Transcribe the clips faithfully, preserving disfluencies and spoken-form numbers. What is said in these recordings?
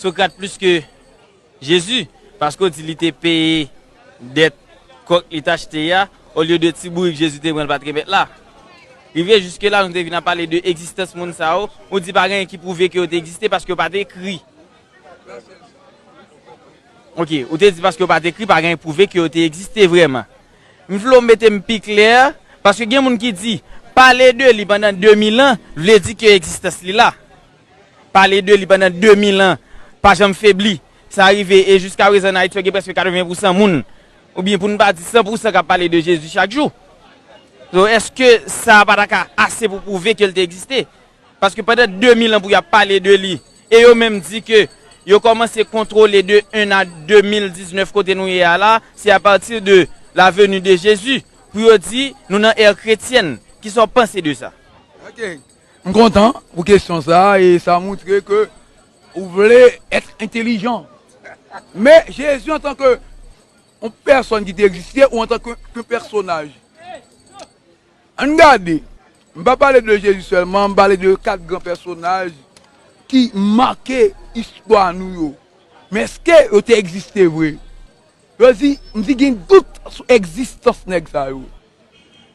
Sokrat plis ke Jezi, paske w di li te peye dèt kòk li t achte a, olye de ti bourik Jezi te pran l pa t remèt la. Rive jiske la, nou te vin ap pale de egzistans moun sa yo, ou di pa gen anyen ki pwouve ke yo te egziste paske yo pa t ekri. Ok, ou te di paske yo pa t ekri, pa gen anyen pwouve ke yo te egziste vrèman. M vle w mete m pi klè, paske gen moun ki di, pale de li pandan de mil an, vle di ke egzistans li la. Pale de li pandan de mil an, pa janm febli. Sa rive, e jiska prezan, nan Ayiti, gen prèske katreven pousan moun, oubyen pou n pa di san pousan, k ap pale de Jezi chak jou. So, èske sa pa ta ka ase pou pwouve ke l te egziste? Paske pandan de mil an pou y ap pale de li, e yo menm di ke yo kòmanse kontwole de en a de mil diznèf kote nou ye a la, se apati de la venue de Jésus, pou yo di nou nan ère chrétienne. Kisa w panse de sa? Ok. M kontan pou kesyon sa a, e sa montre ke ou vle èt entelijan. Men Jezi antanke yon pèsòn ki te egziste ou antanke yon pèsonaj. Ann gade, m pa pale de Jezi sèlman, m pale de kat gran pèsonaj ki make istwa nou yo. Men èske yo te egziste vre? Yo di, m di gen dout sou egzistans nèg sa yo.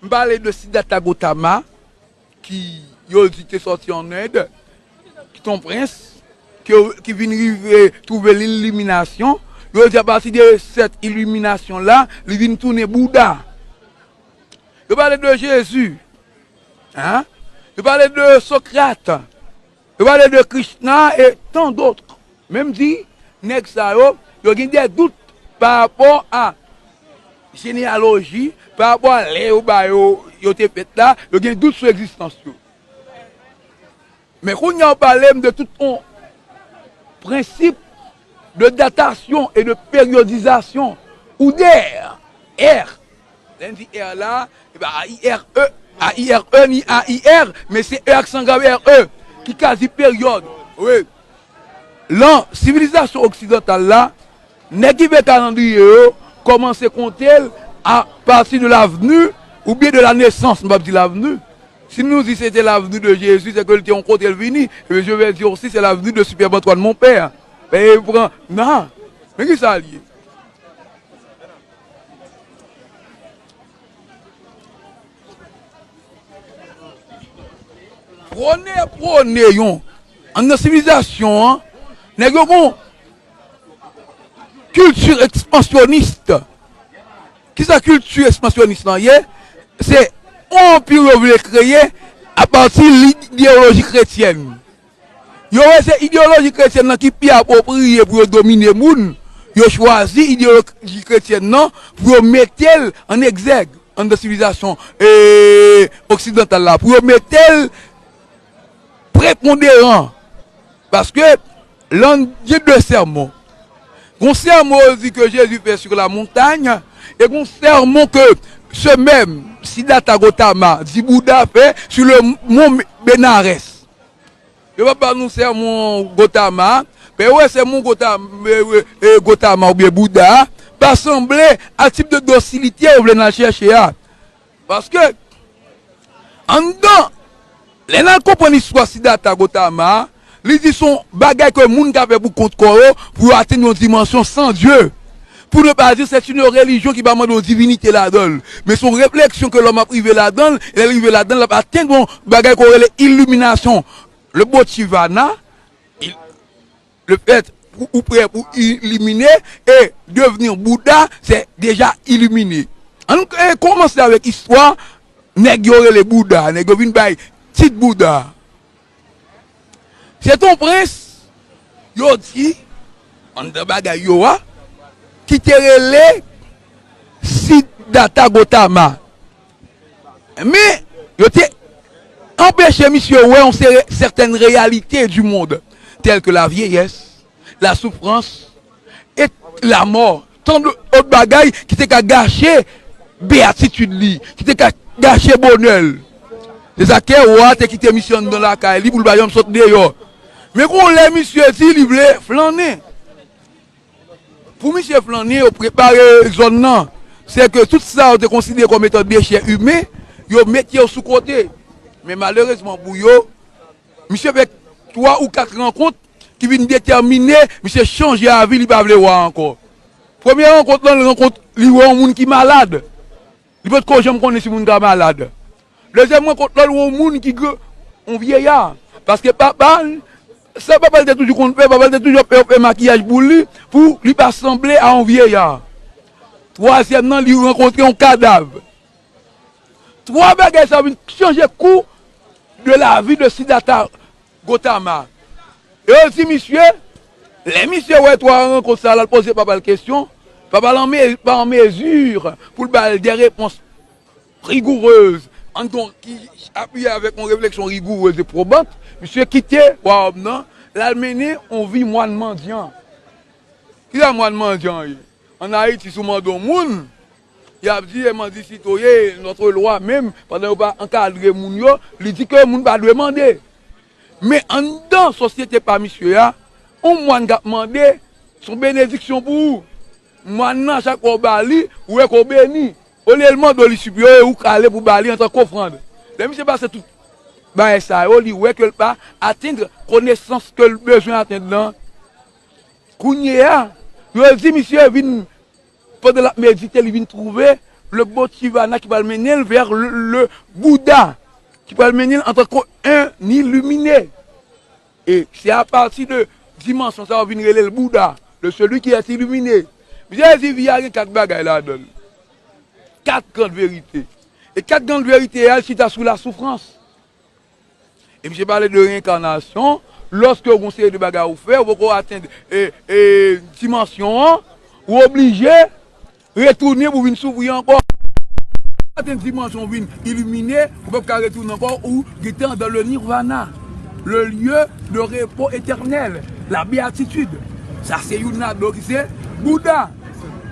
M pale de Siddhartha Gautama, ki yo di te sòti ann End, ki t on prens, ke, ki vin rive twouve liliminasyon. Yo di apati de sèt iliminasyon la, li vin tounen Bouda. Yo pale de Jezi, hein? Yo pale de Socrate. Yo pale de Krishna e tant d'autres. Men m di, nèg sa yo, yo gen de dout pa rapò a jeneyaloji, pa rapò a lè yo ba yo, yo te fèt la, yo gen dout sou egzistans yo. Men kounye a w pale m de tout yon prensip de datasyon e de peryodizasyon ou de ère. Lè n di ère la, e pa A I R E, A I R E ni A I R, men se E aksan grav R E, ki ka di peryòd. Wi. Lan sivilizasyon oksidantal la, nèg ki fè kalandriye yo kòmanse konte l apati de la venue oubyen de la naissance, m p ap di la venue. Si nou di se te la venue de Jésus, se ke l te yon kote l vini, e je vais dire aussi c'est la venue de Superbe Antoine mon père. E pran, nan, men ki sa l ye? Pwone, pwone yon, anndan sivilizasyon an, nèg yo gon kilti ekspansyonis. Kisa kilti ekspansyonis lan ye? Se yon anpi yo vle kreye apati lideyoloji kretyèn. Yo wè se ideyoloji kretyèn nan ki pi apwopriye pou yo domine moun. Yo chwazi ideyoloji kretyèn nan pou yo mete l an egzèg anndan sivilizasyon, e, oksidantal la, pou yo mete l preponderan. Paske, lan gen de sèmon. Gon sèmon yo di ke Jezi fè sur la montagne, e gon sèmon ke se menm Siddhartha Gautama di Bouda fè sur le mont Bénarès. Yo p ap ba nou sèmon Gotama. Pè yo wè sèmon Gotama, e, e, e, Gotama oubyen Bouda pa sanble a tip de dosilite yo vle n al chèche a. Paske, anndan, lè n al konprann istwa Siddhartha Gotama, li di se yon bagay ke moun ka fè pou kont kò yo, pou yo atenn yon dimansyon san Dye. Pou ne pa di, c'est une religion ki pa mande yon divinite ladan l. Men se yon refleksyon ke lòm ap rive ladan l, e lè l rive ladan l, l ap atenn yon bagay ke yo rele iliminasyon. Le Bodhisvana, il- le fait pou ou prè pou ilimine e devenir Bouddha, c'est déjà illuminé. Ann, e, kòmanse avèk istwa nèg yo rele Bouddha, nèg yo vin bay tit Bouddha. Se t on prens, yo di, anndan bagay yo a, ki te rele Siddhartha Gautama. Men, yo te anpeche misye wè yon seri, certaines réalités du monde, telles que la vieillesse, la souffrance et la mort. Tan de lòt bagay ki te ka gache beyatitid li, ki te ka gache bonè l. Se sa ke wa te kite misye anndan lakay li pou l pa janm sot deyò. Men gon lè misye di li vle flannen. Pou misye flannen, yo prepare zòn nan. Se ke tout sa yo te konsidere kòm etan dechè imen, yo mete yo sou kote. Men malerezman pou yo, misye fè twa ou kat rankont, ki vin detèmine, misye chanje avi, li pa vle wè ankò. Premye rankont lan, li rankont, li wè yon moun ki malad. Li potko janm konnen si moun ka malad. Dezyèm rankont lan, li wè yon moun ki gr-, yon vyeya. Paske papa l, sa papa l te toujou konn fè, papa l te toujou ap fè, fè makiyaj pou li, pou li pa sanble a yon vyeya. Twazyèm nan, li rankontre yon kadav. Twa bagay sa vin chanje kou de lavi de Siddhartha Gautama. E yo di misye, lè misye wè twa rankont sa, l al poze papa l kesyon, papa l an me-, pa an mezi pou l ba l de repons rigourez, an donk ki apiye avèk yon refleksyon rigourez e pwobant, misye kite wayòm nan, l al mennen yon vi mwann mandyan. Kisa mwann mandyan ye? Ann Ayiti, si w mande yon moun, y ap di, e mandi sitoyen, notre lwa menm, pandan yo pa ankadre moun yo, li di ke moun pa dwe mande. Men anndan sosyete pa misye a, yon mwann k ap mande, se yon benediksyon pou ou. Mwann nan, chak fwa w ba li, ou wè ke w beni. Olye l mande w, li sipliye w, e ou k ale pou ba li antanke ofrann. Lè misye pase tout bagay sa yo, li wè ke l pa atenn konesans ke l bezwen atenn nan. Kounye a, yo di misye vin, pandan l ap medite, li vin twouve le Bodhisvana ki pral mennen l vè le, le Bouddha, ki pral mennen l antanke un illuminé. E se apati de dimansyon sa yo vin rele l Bouddha, le celui qui est illuminé. Misye di vi a gen kat bagay ladan l. Kat gran verite. E kat gran verite a, l chita sou lasoufrans. E misye pale de reenkanasyon, lòske w gen yon seri de bagay ou fè, ou poko atenn, e, e, dimansyon an, ou oblije retounen pou vin soufri ankò. Atenn dimansyon ou vin ilimine, ou p ap ka retounen ankò, ou gentan dans le nirvana, le lieu de repos éternel, la béatitude. Sa se youn ladan ki se Bouda.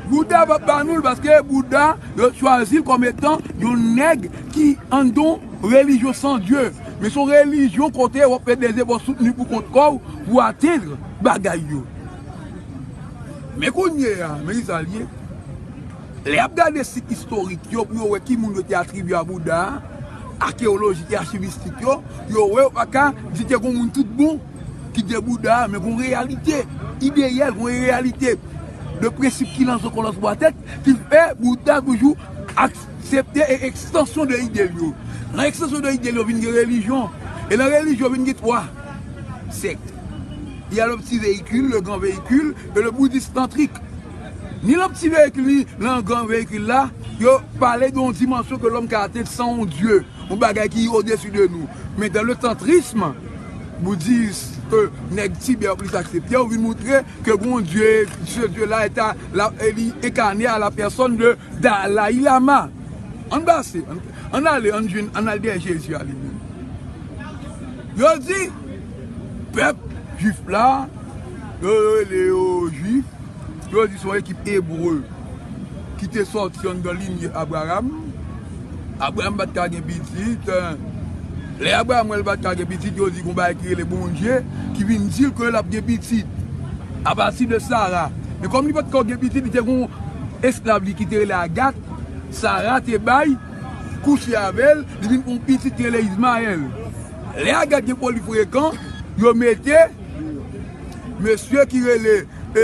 Bouda p ap ba nou l paske Bouda, yo chwazi l kòm etan yon nèg ki anndan yon relijyon san Dye. Men se yon relijyon kote w ap fè dezefò soutni pou kont kò w pou w atenn bagay yo. Men kounye a, men kisa l ye? Lè y ap gade sit istorik yo pou yo wè ki moun yo te atribye a Bouda a, akeyolojik e achivistik yo, yo wè yo pa ka di te gen yon moun tout bon ki te Bouda a, men gen yon reyalite ideyèl, gen yon reyalite de prensip ki nan zòkòlòs bwa tèt, ki fè Bouda toujou aksepte e ekstansyon de ide l yo. Nan ekstansyon de ide l yo vin gen relijyon. E nan relijyon vin gen twa sèk. Il y a le petit véhicule, le grand véhicule et le bouddhiste tantrique. Ni le petit véhicule, ni le grand véhicule la, yo pale de yon dimansyon ke lòm ka atenn san yon Dye, yon bagay ki odesi de nou. Men dans le tantrisme, boudis ke nèg Tibè yo plis aksepte, yo vin montre ke gen yon Dye, ce Dieu-là est à la, e li enkane a la pèsòn de Dalai Lama. Ann pase, ann, ann ale, ann jwenn, ann al dèyè Jezi a li menm. Yo di, pèp jwif la, yo, yo rele yo jwif, yo di se yon ekip ebre ki te sòti anndan linye Abraram. Abraram pa t ka gen pitit. Lè Abraram wè l pa t ka gen pitit, yo di gen yon bagay ki rele Bondye ki vin di l ke l ap gen pitit apati de Sara. Men kòm li pa t ko gen pitit, li te gen yon esklav li ki te rele Agat. Sara te bay, kouche avè l, li vin pran yon pitit ki rele Izmayèl. Lè Agat gen pou li frekan, yo mete mesye ki rele, e,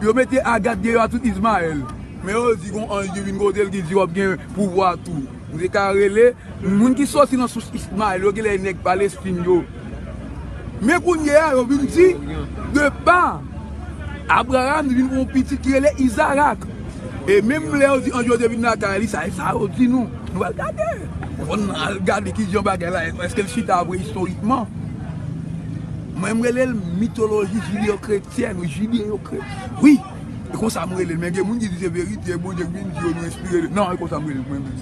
yo mete Agat deyò a tout Izmayèl. Men yo di gon anj ki vin kote l ki di w ap gen pouvwa tou. Ou te ka rele moun ki sòti nan sous Izmayèl, yo genlè nèg Palestin yo. Men kounye a, yo vin di, de pa Abraram, li vin pran yon pitit ki rele Izarak. E menm lè yo di anj yo te vin lakay li, sa e sa yo di nou. Nou al gade. Fò n al gade kijan bagay la, èske l chita vre istorikman. Mwen, m rele l mitoloji jideyo-kretyèn, wi, jideyo-kretyèn. Wi, e konsa m rele l. Men gen moun ki di se verite, Bondye ki vin di yo nou enspire de. Non, e konsa m rele l, mwen menm.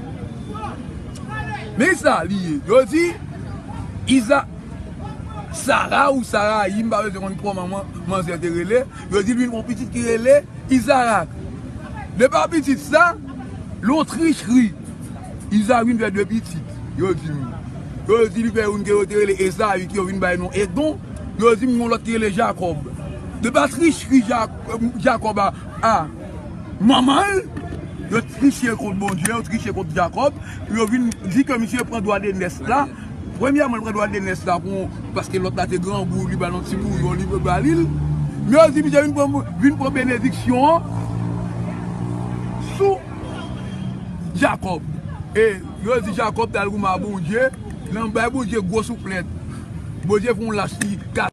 Men sa li ye. Yo di, Iza, Sara ou Sarayi, m pa bezwen konn kòman man-, manzè te rele. Yo di l vin pran pitit ki rele Izarak. De pa pitit sa, l on trichri. Izarak vin fè de pitit, yo di m. Yo di li fè youn ke yo te rele Ezayi, ki yo vin bay non Edon. Yo di m yon lòt ki rele Jakòb. De pa trichri Jak-, Jakòb a, a manman l, yo triche kont Bondye, yo triche kont Jakòb. Yo vin di ke misye pran dwa de nès la, Premyèman, l pran dwa de nès la pou, paske lòt la te grangou, li ba l yon ti bouyon, li ba li l. Men yo di misye vin pran, vin pran benediksyon an sou Jakòb. E yo di Jakòb t al goumen a Bondye, l al bay Bondye gwo souflèt. Bondye fè yon lach li ka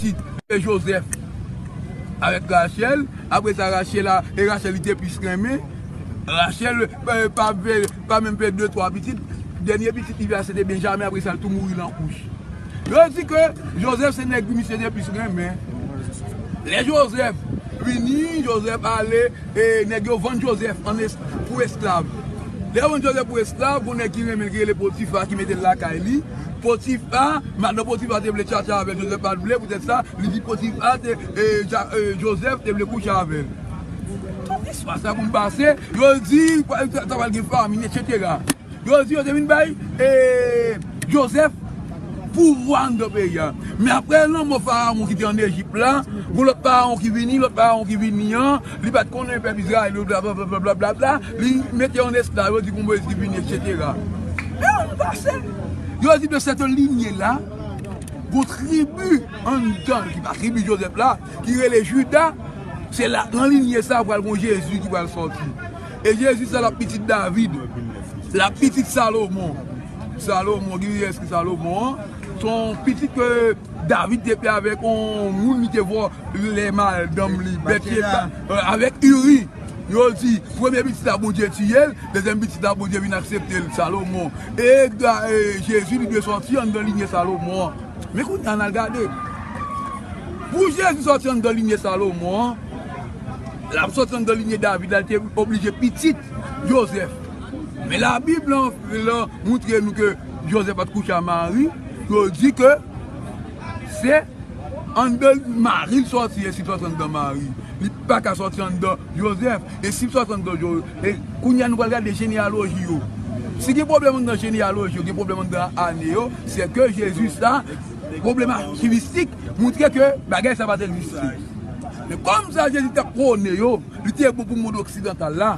pitit Jozèf avèk Rachèl. Apre sa, Rachèl a, e Rachèl li te plis renmen. Rachèl, eh, pa fè, pa menm fè de, twa pitit. Dènye pitit li fè a, se te Benjamen. Apre sa, l tou mouri nan kouch. Yo di ke Jozèf se nèg misye te plis renmen. Lè Jozèf vini, Jozèf ale, e nèg yo vann Jozèf an es-, pou esklav. Lè yo vann Jozèf pou esklav, gon nèg ki renmen l ki rele Potifa ki mete l lakay li. Potifa, madanm Potifa te vle tchatcha avè l, Jozèf pa t vle, poutèt sa, li di Potifa te, e, Ja-, e, Jozèf te vle kouche avè l. Tout istwa sa konn pase, yo di, sa pral gen famin, etsetera. Yo di yo te vin bay, e, Jozèf pouvwa anndan peyi a. Men apre lanmò Farawon ki te ann Ejip la, gon lòt Farawon ki vini, lòt Farawon ki vini an, li pa t konnen pèp Izrayèl yo, blablabla, li mete yo an esklav, yo di gon Moyiz ki vini, etsetera. Men ann pase. Yo di de sèt linye la, gon tribi anndan, ki pa tribi Jozèf la, ki rele Jida, se la, nan linye sa pral gon Jezi ki pral sòti. E Jezi sa l ap pitit David. L ap pitit Salomon. Salomon, ki Jezi Salomon an, se yon pitit ke David te fè avèk yon moun li te vòlè madanm li, Batcheba, euh, avèk Uri. Yo di, premye pitit la, Bondye tiye l, dezyèm pitit la, Bondye vin aksepte l, Salomon. E, e Jezi, li dwe sòti anndan linye Salomon an. Men kounye a, n al gade. Pou Jezi sòti anndan linye Salomon an, l ap sòti anndan linye David la, li te oblije pitit Jozèf. Men Labib lan, lan montre nou ke Jozèf pa t kouche a Mari, yo di ke se anndan Mari l sòti, e si l sòti anndan Mari, li pa ka sòti anndan Jozèf. E si l sòti anndan Jo-, e kounye a nou pral gade jeneyaloji yo. Si gen pwoblèm anndan jeneyaloji yo, gen pwoblèm anndan ane yo, se ke Jezi sa, pwoblèm achivistik, montre ke bagay sa pa t egziste. Men kòm sa Jezi t ap pwone yo, li te bon pou mond oksidantal la,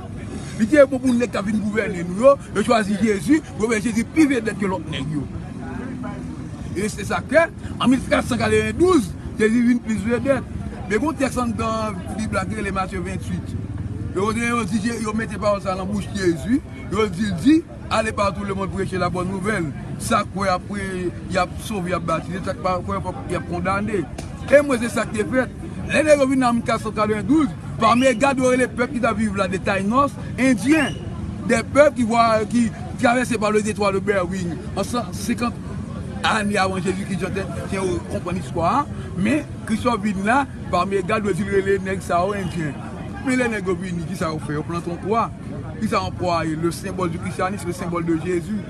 li te bon pou nèg k ap vin gouvène nou yo, yo chwazi Jezi, yo fè Jezi pi vedèt ke lòt nèg yo. E se sa k fè, an mil kat san katrevendouz, Jezi vin plis vedèt. Men gon tèks anndan Bib la ki rele Matye venntuit. Yo, yo di, Je-, yo mete pawòl sa nan bouch Jezi, yo di, l di, "Allez par tout le monde, prêchez la bonne nouvelle." Sa k kwè ap pre-, y ap sove, y ap batize, sa k pa kwè, fòk y ap kondane. E mwen, se sa k te fèt. Lè nèg yo vin nan mil kat san katrevendouz, pami gad yo rele pèp ki t ap viv la de Taïnos, Endyen, de pèp ki vwa-, ki travèse pa le détroit de Berwin. An san senkant ane avan Jezikri, jan te, te konprann istwa a, men Kris yo vin la, pami gad yo di l rele nèg sa yo Endyen. Men lè nèg yo vini, kisa yo fè? Yo plante yon kwa. Kisa yon kwa ye? Le symbole du christianisme, le symbole de Jésus.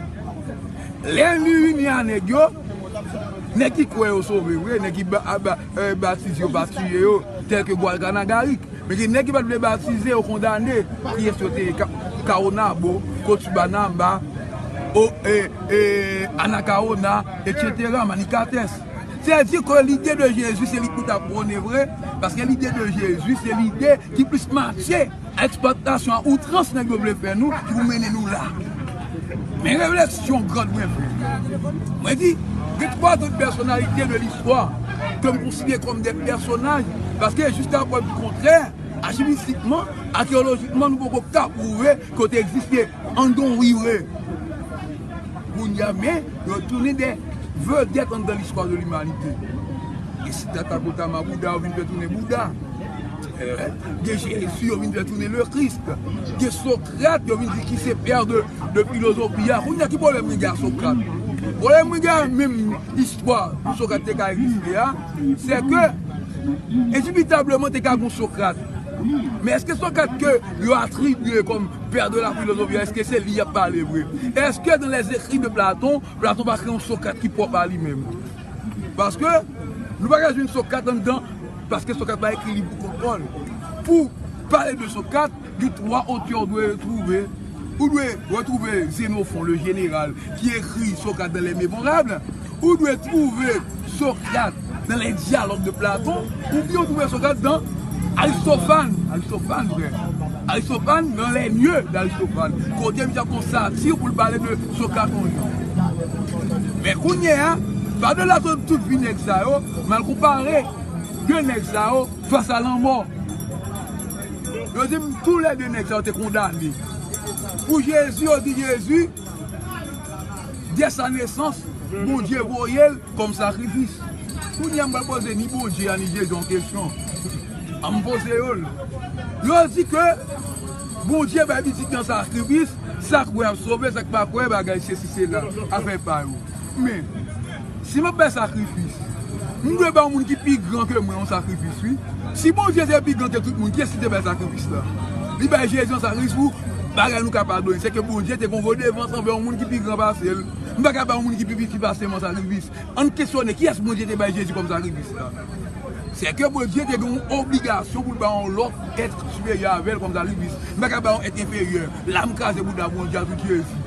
Lè li vini a nèg yo, nèg ki kwè yo sove vre, nèg ki ba, ba, eh, batize yo pa tiye yo, tèl ke Gwalgana Garik. Men gen nèg ki pa t vle batize, yo kondane. Kiyès yo te ye? Ka-, Kawonabo, Kotibanaba, o, e, e, Anakawona, etsetera, Manikatès. Sètadi ke lide de Jezi, se li pou ta pwone vre, paske lide de Jezi, se lide ki plis matche a eksplwatasyon a outrans nèg yo vle fè nou, ki pou mennen nou la. Men refleksyon grand mwen fè. Mwen di, gen twa dòt pèsonalite de listwa ke m konsidere kòm de pèsonaj, paske jiska prèv di kontrè, achivistikman, akeyolojikman, nou poko ka pwouve ke yo te egziste anndan yon rive. Kounye a, men, yo tounen de vedèt anndan listwa de limanite. Gen Siddhartha Gautama Bouddha, yo vin fè tounen Bouddha. Gen Jezi, yo vin fè tounen le Christ. Gen Sokrat, yo vin di ki se pè de, de filozofi a. Kounye a, ki pwoblèm mwen gen a Sokrat? Pwoblèm mwen gen a menm istwa pou Sokrat te ka egziste a, se ke, endibitableman, te ka gen Sokrat. Men èske Sokrat ke yo atribye kòm pè de la filozofi a, èske se li y ap pale vre? Èske dans les écrits de Platon, Platon pa kreye yon Sokrat ki pwòp a li menm? Paske nou pa ka jwenn Sokrat anndan, paske Sokrat pa ekri liv pou kont pa l. Pou pale de Sokrat, gen twa otè w dwe twouve. Ou dwe retwouve Xénophon, le général, ki ekri Socrate dans Les Mémorables. Ou dwe twouve Socrate dans Les Dialogues de Platon. Oubyen ou twouve Socrate dans Aristophane. Aristophane, frè. Aristophane, dans Les Nieux d'Aristophane. Kote misye ap fè yon satir pou l pale de Socrate yon jan. Men kounye a, padela tout, tout vi nèg sa yo, m al konpare de nèg sa yo fas a lanmò. Yo di m toulède nèg sa yo te kondane. Pou Jezi, yo di Jezi, dès sa nesans, Bondye voye l kòm sakrifis. Kounye a m pral poze ni Bondye a ni Jezi yon kesyon. An m poze yo l. Yo di ke Bondye bay pitit li an sakrifis, sa k kwè ap sove, sa k pa kwè bagay sesi sela, afè pa yo. Men, si m ap bay sakrifis, m dwe bay yon moun ki pi gran ke mwen yon sakrifis, wi. Si Bondye te pi gran ke tout moun, kiyès ki te bay sakrifis la? Li bay Jezi yon sakrifis pou bagay nou ka padone. Se ke Bondye te gen yon redevans anvè yon moun ki pi gran pase l. M pa ka bay yon moun ki pi piti pase m yon sakrifis. Ann kesyone kiyès Bondye te bay Jezi kòm sakrifis la. Se ke Bondye te gen yon obligasyon pou l bay yon lòt èt siperyè avè l kòm sakrifis. M pa ka bay yon èt enferyè. La m kraze bouda Bondye a tout Jezi.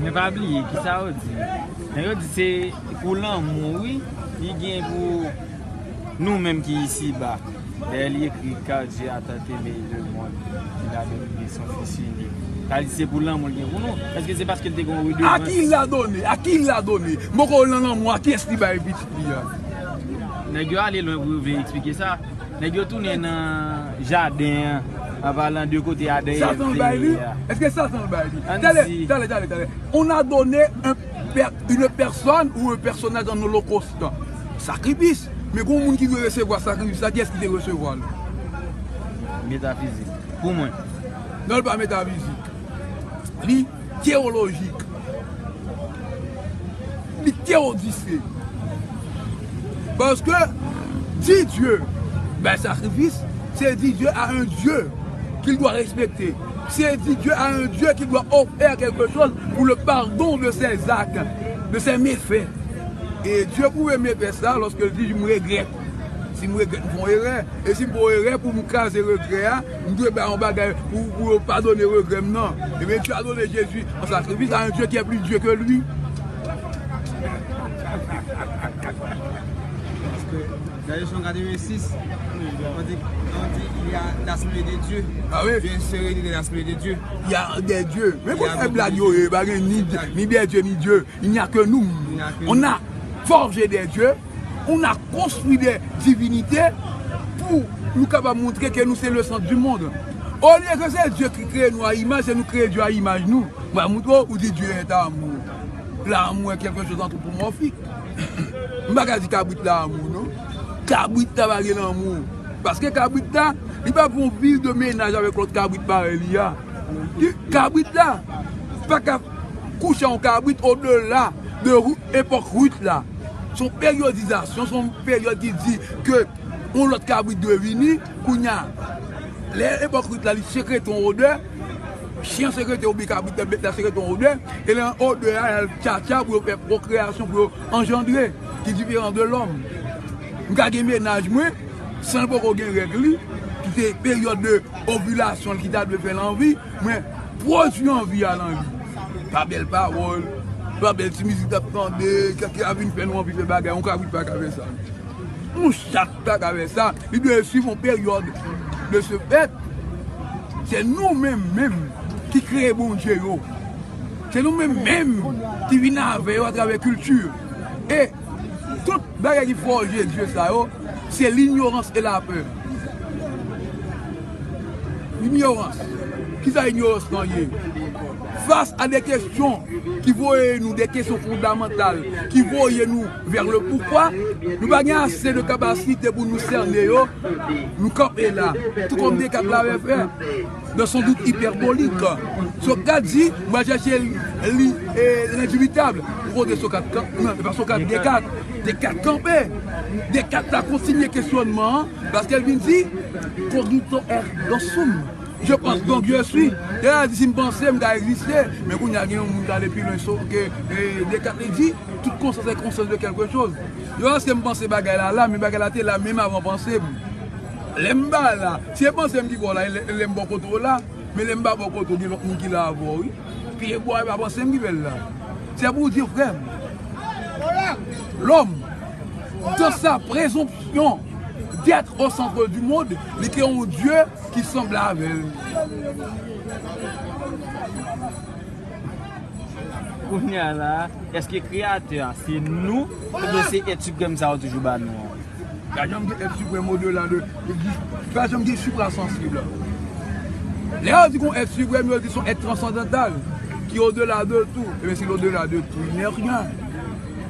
Men pa bliye, kisa yo di? Nèg yo di se pou lanmou, wi, li gen pou nou menm ki isiba. Dayè, li ekri, car Dieu a tant aimé le monde, qu'il a donné son Fils unique. Sa li se pou lanmou li gen pou nou. Èske se paske li te gen yon redevans? À qui il l'a donné? À qui il l'a donné? M poko nan lanmou a, kiyès li bay pitit li a? Nèg yo ale lwen pou yo vin eksplike sa. Nèg yo tounen nan jaden an, an palan de kote Adan e Èv te ye a. Satan l bay li? Èske Satan l bay li? Talè, talè, talè, talè. On a donné un per-, une personne ou un personnage en holocauste. Sakrifis. Men gon moun ki dwe resevwa sakrifis la, kiyès ki te resevwa l? Metafizik. Pou mwen. Non, li pa metafizik. Li teyolojik. Li teyodise. Paske di Dye bay sakrifis, se di Dye a un Dye qu'il doit respecter. Se di Dye a un Dye qui doit offrir quelque chose pour le pardon de ses actes, de ses méfaits. E Dye pwouve mefè sa lòske l di, "M regrèt." Si m regrèt, m fè yon erè. E si m fè yon erè, pou m kraze regrè a, m dwe bay yon bagay pou, pou yo padone regrè m nan. Ebyen, Dye a done Jezi an sakrifis a un Dieu qui est plus Dieu que lui. Paske, Galation quatre-vingt-six, on dit, on dit, il y a l'Assemblée de Dieu. Ah oui. Dieu se réunit de l'Assemblée de Dieu. Il y a des dieux. Men kote blag yo ye, pa gen ni, ni des dieux, ni Dieu. Il n'y a que nous. Il n'y a que nous. On a forgé des dieux, on a construit des divinités pou nou kapab montre ke nou se le centre du monde. Olye ke se Dye ki kreye nou a imaj, se nou kreye Dye a imaj nou. Mwen montre w, ou di Dieu est amour. L'amour est quelque chose d'anthropomorphique. M pa ka di kabrit la lanmou, non. Kabrit la pa gen lanmou. Paske kabrit la, li pa pou yon vi de mennaj avèk lòt kabrit parèy li a. Li, kabrit la pa ka kouche yon kabrit odela de rou-, epòk rit la. Se yon peryodizasyon, se yon peryòd ki di ke yon lòt kabrit dwe vini, kounye a, lè epòk rit la, li sekrete yon odè, chen sekrete oubyen kabrit la, bèt la sekrete yon odè, e lè odè a, y al tchatcha pou yo fè pwokreyasyon, pou yo anjandre, ki diferan de lòm. M ka gen mennaj mwen, san l poko gen règ li, ki se peryòd de ovilasyon l ki ta dwe fè l anvi, mwen pwodui anvi a nan li. Pa bèl pawòl, pa bèl ti mizik n ap tande, kèk ki a vin fè nou anvi fè bagay, yon kabrit pa ka fè sa. Yon chat pa ka fè sa, li dwe swiv yon peryòd. De ce fait, se nou menm menm ki kreye bondye yo. Se nou menm menm ki vin avè yo atravè kilti. E tout bagay ki fòje dye sa yo, se linyorans e lapè. Linyorans. Kisa linyorans lan ye? Fas a de kesyon ki voye nou, de kesyon fondamantal, ki voye nou vè le poukwa, nou pa gen ase de kapasite pou nou sène yo, nou kanpe la, tou kòm Descartes l'avait fait, dans son doute hyperbolique. Socrate di, mwen chèche li, e, l'indubitablement. Kote Socrate kan-, non, se pa Socrate, Descartes. Descartes kanpe. Descartes la kontinye kesyònman an, paske l vin di, cogito ergo sum. Je pense donc je suis. Lè l di si m panse, m ka egziste. Men kounye a gen yon moun k ale pi lwen so ke, e, Descartes li di, toute conscience est conscience de quelque chose. Yo, èske m panse bagay la la, men bagay la te la menm avan panse m. Lè m pa la, se panse m ki ba w la, lè, lè m bò kote w la, men lè m pa bò kote w, gen lòt moun ki la avè w, wi. Pye bwa, e pa panse m ki fè l la. Se pou w di, frè m, l'homme, dans sa présomption d'être au centre du monde, li gen yon Dye ki sanble avè l. Kounye a la, èske Kreyatè a se nou, oubyen se èt siprèm sa yo toujou ba nou an? Pa janm gen èt siprèm odela de, de, pa janm gen siprasansib. Lè yo di gon èt siprèm, yo di se yon èt transandantal, ki odela de tout. Ebyen, si l'au-delà de tout, il n'est rien.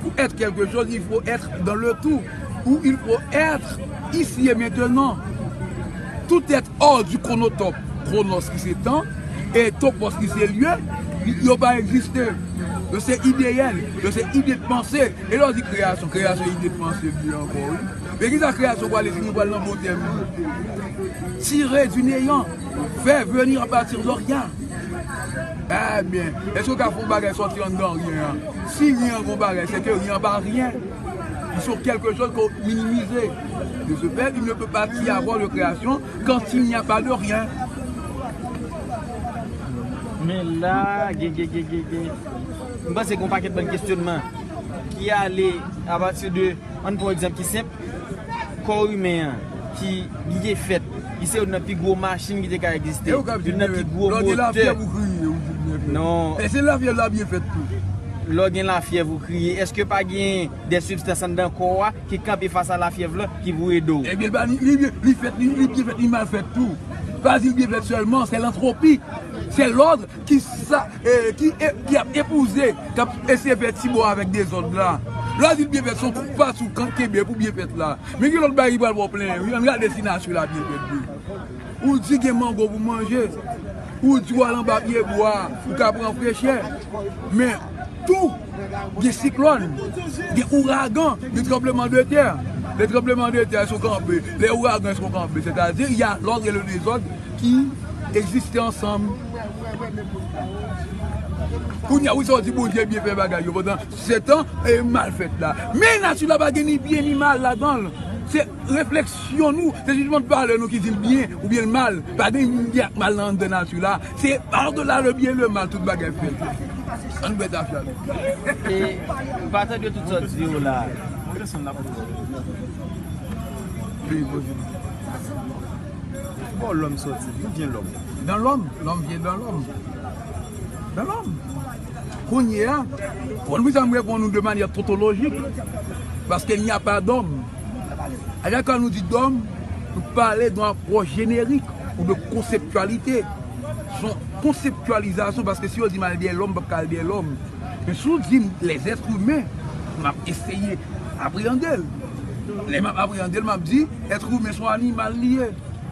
Pour être quelque chose, il faut être dans le tout, ou il faut être ici et maintenant. Tout être hors du chronotope, chronos ki se tan, e topos ki se lye, yo pa egziste. Yo se ideyèl, yo se ide de panse. E lè w di kreyasyon, kreyasyon ide de panse li ankò, wi. Men kisa kreyasyon pral fini, pral nan bon tèm li? Tirer du néant, faire venir à partir de rien. Ebyen, èske w ka fè yon bagay sòti anndan ryen an? Si ryen an gon bagay, se ke ryen an pa ryen. Ils sont quelque chose qu'on minimise. De ce fait, il ne peut pas y avoir de création quand il n'y a pas de rien. Men la, gen, gen, gen, gen, gen. M panse gen yon pakèt bann kesyonman ki ale apati de, ann pran yon egzanp ki senp, kò imen an, ki byen fèt, li se youn nan pi gwo machin ki te ka egziste, youn nan pi gwo motè. Lè w gen lafyèv ou kriye, ou di byen fèt. Non. E se lafyèv la byen fèt tou. Lè w gen lafyèv ou kriye. Èske pa gen de sibstans anndan kò a ki kanpe fas a lafyèv la, ki pou ede w? Ebyen, li, li, li fèt, li, li byen fèt, li mal fèt tou. Pa di l byen fèt sèlman, se l'entropie, se l'ordre ki sa, e, ki, e, ki ap epouze, k ap eseye fè ti bò avèk dezòd la. Lè w di l byen fèt, se yon kout pa sou kan kenbe pou byen fèt la. Men gen lòt bagay ki pral ba w plenyen, wi. Ann gade si nati la byen fèt vre. Ou di gen mango pou manje. Ou di w al anba pye bwa, ou ka pran frechè. Men tou, gen siklòn, gen ouragan, gen tranblemanntè. Lè tranblemanntè, èske w kanpe? Lè ouragan, èske w kanpe? Sètadi, y a l'ordre et le désordre ki egziste ansanm. Kounye a, wi, sa w di Bondye byen fè bagay yo, pandan se tan, e, mal fèt la. Men nati la pa gen ni byen ni mal ladan l. Se refleksyon nou, se jijman de valè nou ki di l byen oubyen l mal. Pa gen byen ak mal nan anndan nati la. Se par delà le bien et le mal tout bagay fèt. Ann bwè tafya nou. E, m pa tande tout sa w di yo la. Peyi Bondye. Bò lòm sòti, d'où vient l'homme? Dans l'homme, l'homme vient dans l'homme. Dans l'homme. Kounye a, konn pou sa m reponn nou de manyè totolojik, paske il n'y a pas d'homme. A chak fwa nou di d'homme, nou pale de yon apwòch jenerik ou de konseptyalite. Se yon konseptyalizasyon, paske si yo di m al dèyè lòm, m p ap ka al dèyè lòm. Men si w di m les êtres humains, m ap eseye apreyande l. Lè m ap apreyande l, m ap di, èt imen se yon animal li ye,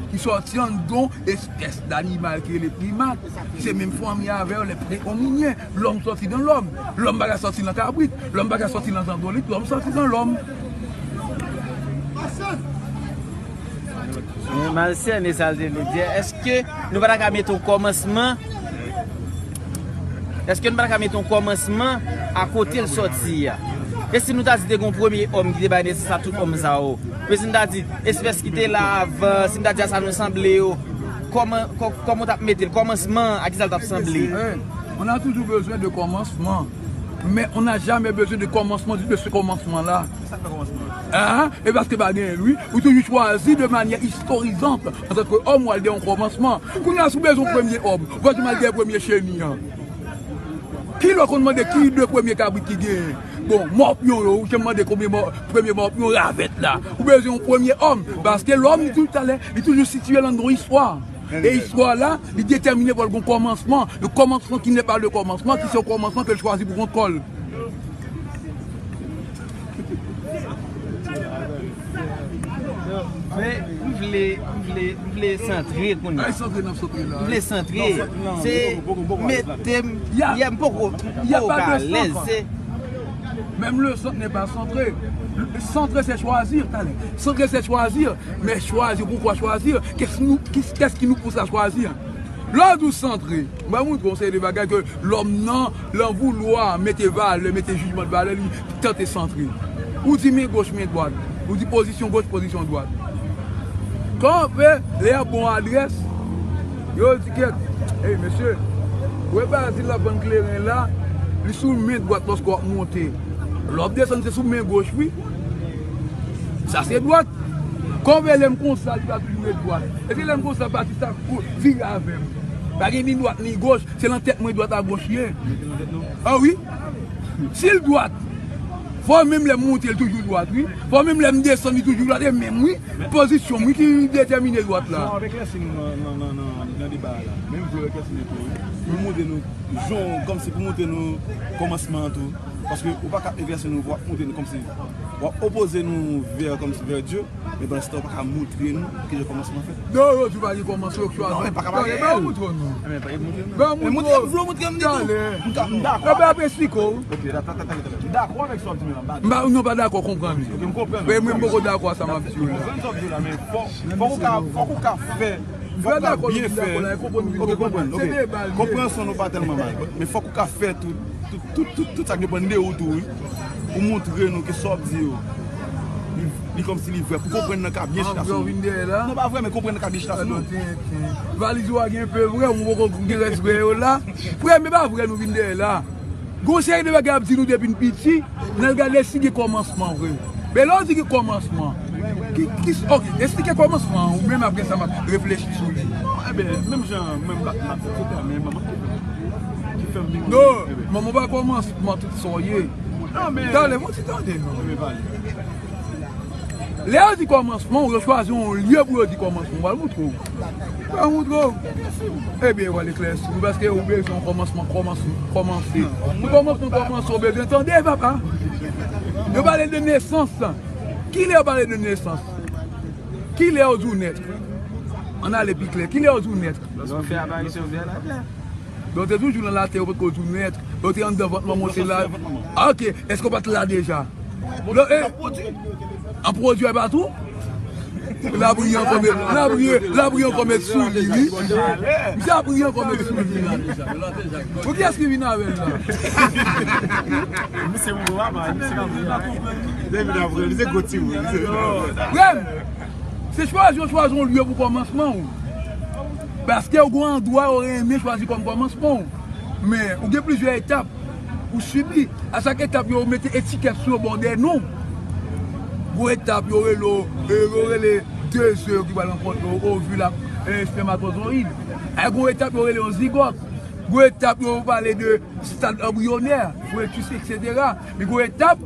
ki sòti anndan yon espès danimal ki rele primat, ki se menm fanmi avè lè pre-ominyen. Lòm sòti nan lòm. Lòm pa ka sòti nan kabrit. Lòm pa ka sòti nan zandolit. Lòm sòti nan lòm. Men m al sène sa l te vle di a. Èske nou pa ta ka mete yon kòmansman? Èske nou pa ta ka mete yon kòmansman a kote l sòti a? E si nou ta di te gen yon premye òm ki te bay nesans a tout òm sa yo? Men si nou ta di, espès ki te la avan, si nou ta di a sa nou sanble yo, kòman, kò-, kòman w t ap mete l? Kòmansman, a kisa l t ap sanble? Hein, on a toujours besoin de commencement, mais on n'a jamais besoin de commencement de ce commencement-là. Hein? E paske pa genyen l, wi. Ou toujou chwazi de manyè istorizant, antanke òm, w al dèyè yon kòmansman. Kounye a, si w bezwen yon premye òm, ou pa janm al dèyè premye cheni an. Kilè w konn mande ki de premye kabrit ki genyen? Bon, mòpyon yo, ou janm mande konbyen mò-, premye mòpyon ravèt la. Ou bezwen yon premye òm, paske lòm, li tou talè, li toujou sitiye l anndan yon istwa. E istwa la, li detèmine pou l gon kòmansman. Le commencement qui n'est pas le commencement, ki se yon kòmansman ke l chwazi pou kont kò l. Men, m vle, m vle, m vle santre kounye a. Ay, santre, n ap santre la. M vle santre. Se mete m, yè m poko, m poko alèz. Se Même le centre n'est pas centré. Centrer, c'est choisir, talè. Centrer, c'est choisir. Mais choisir, pourquoi choisir? Qu'est-ce qui nous, qu'est-ce, qu'est-ce qui nous pousse à choisir? Lè w di w santre, m va montre w yon seri de bagay ke lòm nan, nan voulwa mete valè, mete jijman de valè, li tante santre. Ou di men goch, men dwat. Ou di pozisyon goch, pozisyon dwat. Kanpe, lè y ap ba w adrès, yo di kèt. Ey, mesye, ou wè Bazil l ap vann kleren la, li sou men dwat lòske w ap monte. Lè w ap desann, se sou men goch, wi. Sa se dwat. Kanpe, lè m konsa, li va toujou ret dwat. Epi lè m konsa, Batista vire avè m. Pa gen ni dwat ni goch, se nan tèt mwen dwat ak goch ye. A wi. Si l dwat, fò menm lè m monte, l toujou dwat, wi. Fò menm lè m desann, li toujou dwat, e menm, wi. Pozisyon m, wi, ki detèmine dwat la. Jan w ap eklèsi nou nan, nan, nan, nan, nan deba a la. Menm jan w eklèsi nou tou, wi. Pou montre nou, jan, kòmsi pou montre nou kòmansman an tou. Paske ou pa ka eklèsi nou, w ap montre nou kòmsi, w ap opoze nou vè, kòmsi vè Dye, men pandan se tan ou pa ka montre nou ki jan kòmansman fèt. Non, yo di pa gen kòmansman, yo chwazi. Non, men pa ka bagay. Ba yo montre nou. Ba yo montre nou. Ba yo montre nou. Montre m, montre m, m ka, m dakò. Yo pa ap esplike w. Ok, ta, ta, ta, ta, ta. M dakò avèk sa w ap di m la, m pa dakò. M pa, nou pa dakò, konprann. Ok, m konprann. Men mwen, m poko dakò a sa m ap di w la. M konprann sa w ap di w la, men fò, fòk ou ka, fòk ou ka fè, fòk ou ka byen fè. Ok, konprann, ok. Konpreyansyon nou pa tèlman mal, men fòk ou ka fè tout, tout, tout, tout, tout sa k depann de ou tou, wi. Pou montre nou ke sa w ap di yo, li, li kòmsi li vrè. Pou konprann nan ka byen chita sou nou. Non, pa vrè, men konprann nan ka byen chita sou nou. Valiz ou a gen pe vre, mwen poko gen rès vre yo la. Frè, men pa vrè nou vin dèyè la. Gon seri de bagay ap di nou depi n piti, n al gade si gen kòmansman vre. Men lè w di gen kòmansman, ki, ki, ok, esplike kòmansman an, ou menm apre sa m ap reflechi sou li. Enben, menm jan mwen m pa, m ap di, se ta, men manman ki fè m, ki fè m vin. Non, manman pa kòmansman tout sa w ye. Non, men. Tande, mwen ti tande, non. Enben, pale. Lè yo di kòmansman, yo chwazi yon lye pou yo di kòmansman. Mwen pral montre w. Mwen pral montre w. Ebyen, mwen eklèsi w, paske ou bezwen yon kòmansman, kòmans-, kòmanse. Pou kòmansman kòmanse, ou bezwen tande, papa. Yo pale de nesans. Kilè yo pale de nesans? Kilè yo di w nèt? Ann ale pi klè. Kilè yo di w nèt? Lòske w fè aparisyon w vè latè. Donk, te toujou nan latè, yo potko di w nèt. Donk, te anndan vant manman w, se la. Ah, ok. Èske w pa t la deja? Lò, eh, an pwodui a pa tou? L ap ri ankò, men, l ap ri, l ap ri ankò, met sou li, wi. Misye ap ri ankò, met sou li, wi. Pou kiyès ki vin avè l la? Misye mou papa, misye ka vin apre. Li vin apre, li se gwo timoun, li se. Frè m, se chwazi, yo chwazi yon lye pou kòmansman w. Paske ou gen yon andwa yo renmen chwazi kòm kòmansman w. Men, ou gen plizyè etap ou sibi. A chak etap, yo mete etikèt sou yo, ba w de non. Gon etap, yo rele w, e, yo rele de ze ki pral rankontre yo, ovil ak, e, espèmatozoyid. E gon etap, yo rele yo zigòt. Gon etap, yo pale de stad anbriyonè, foetus, etsetera. Men gon etap,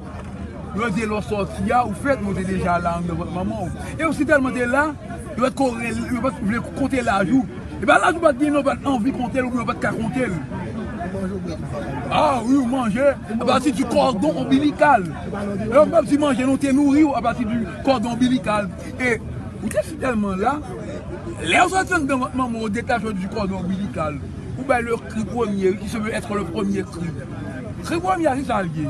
yo di lè w sòti a, ou fèt, men w te deja la anndan vant manman w. E ou si tèlman te la, yo pa t ko-, yo pa t vle konte laj ou. E pa laj ou pa t gen, non, yo pa t anvi konte l, oubyen yo pa t ka konte l. Ah wi, ou manje apati di kòdon onbilikal. E yo pa t di manje, non, te nouri w apati di kòdon onbilikal. E ou te si tèlman la, lè w sòti anndan vant manman w, ou detache w di kòdon onbilikal. Ou bay le kri premye, ki se veut être le premier cri. Kri premye a, ki sa l ye?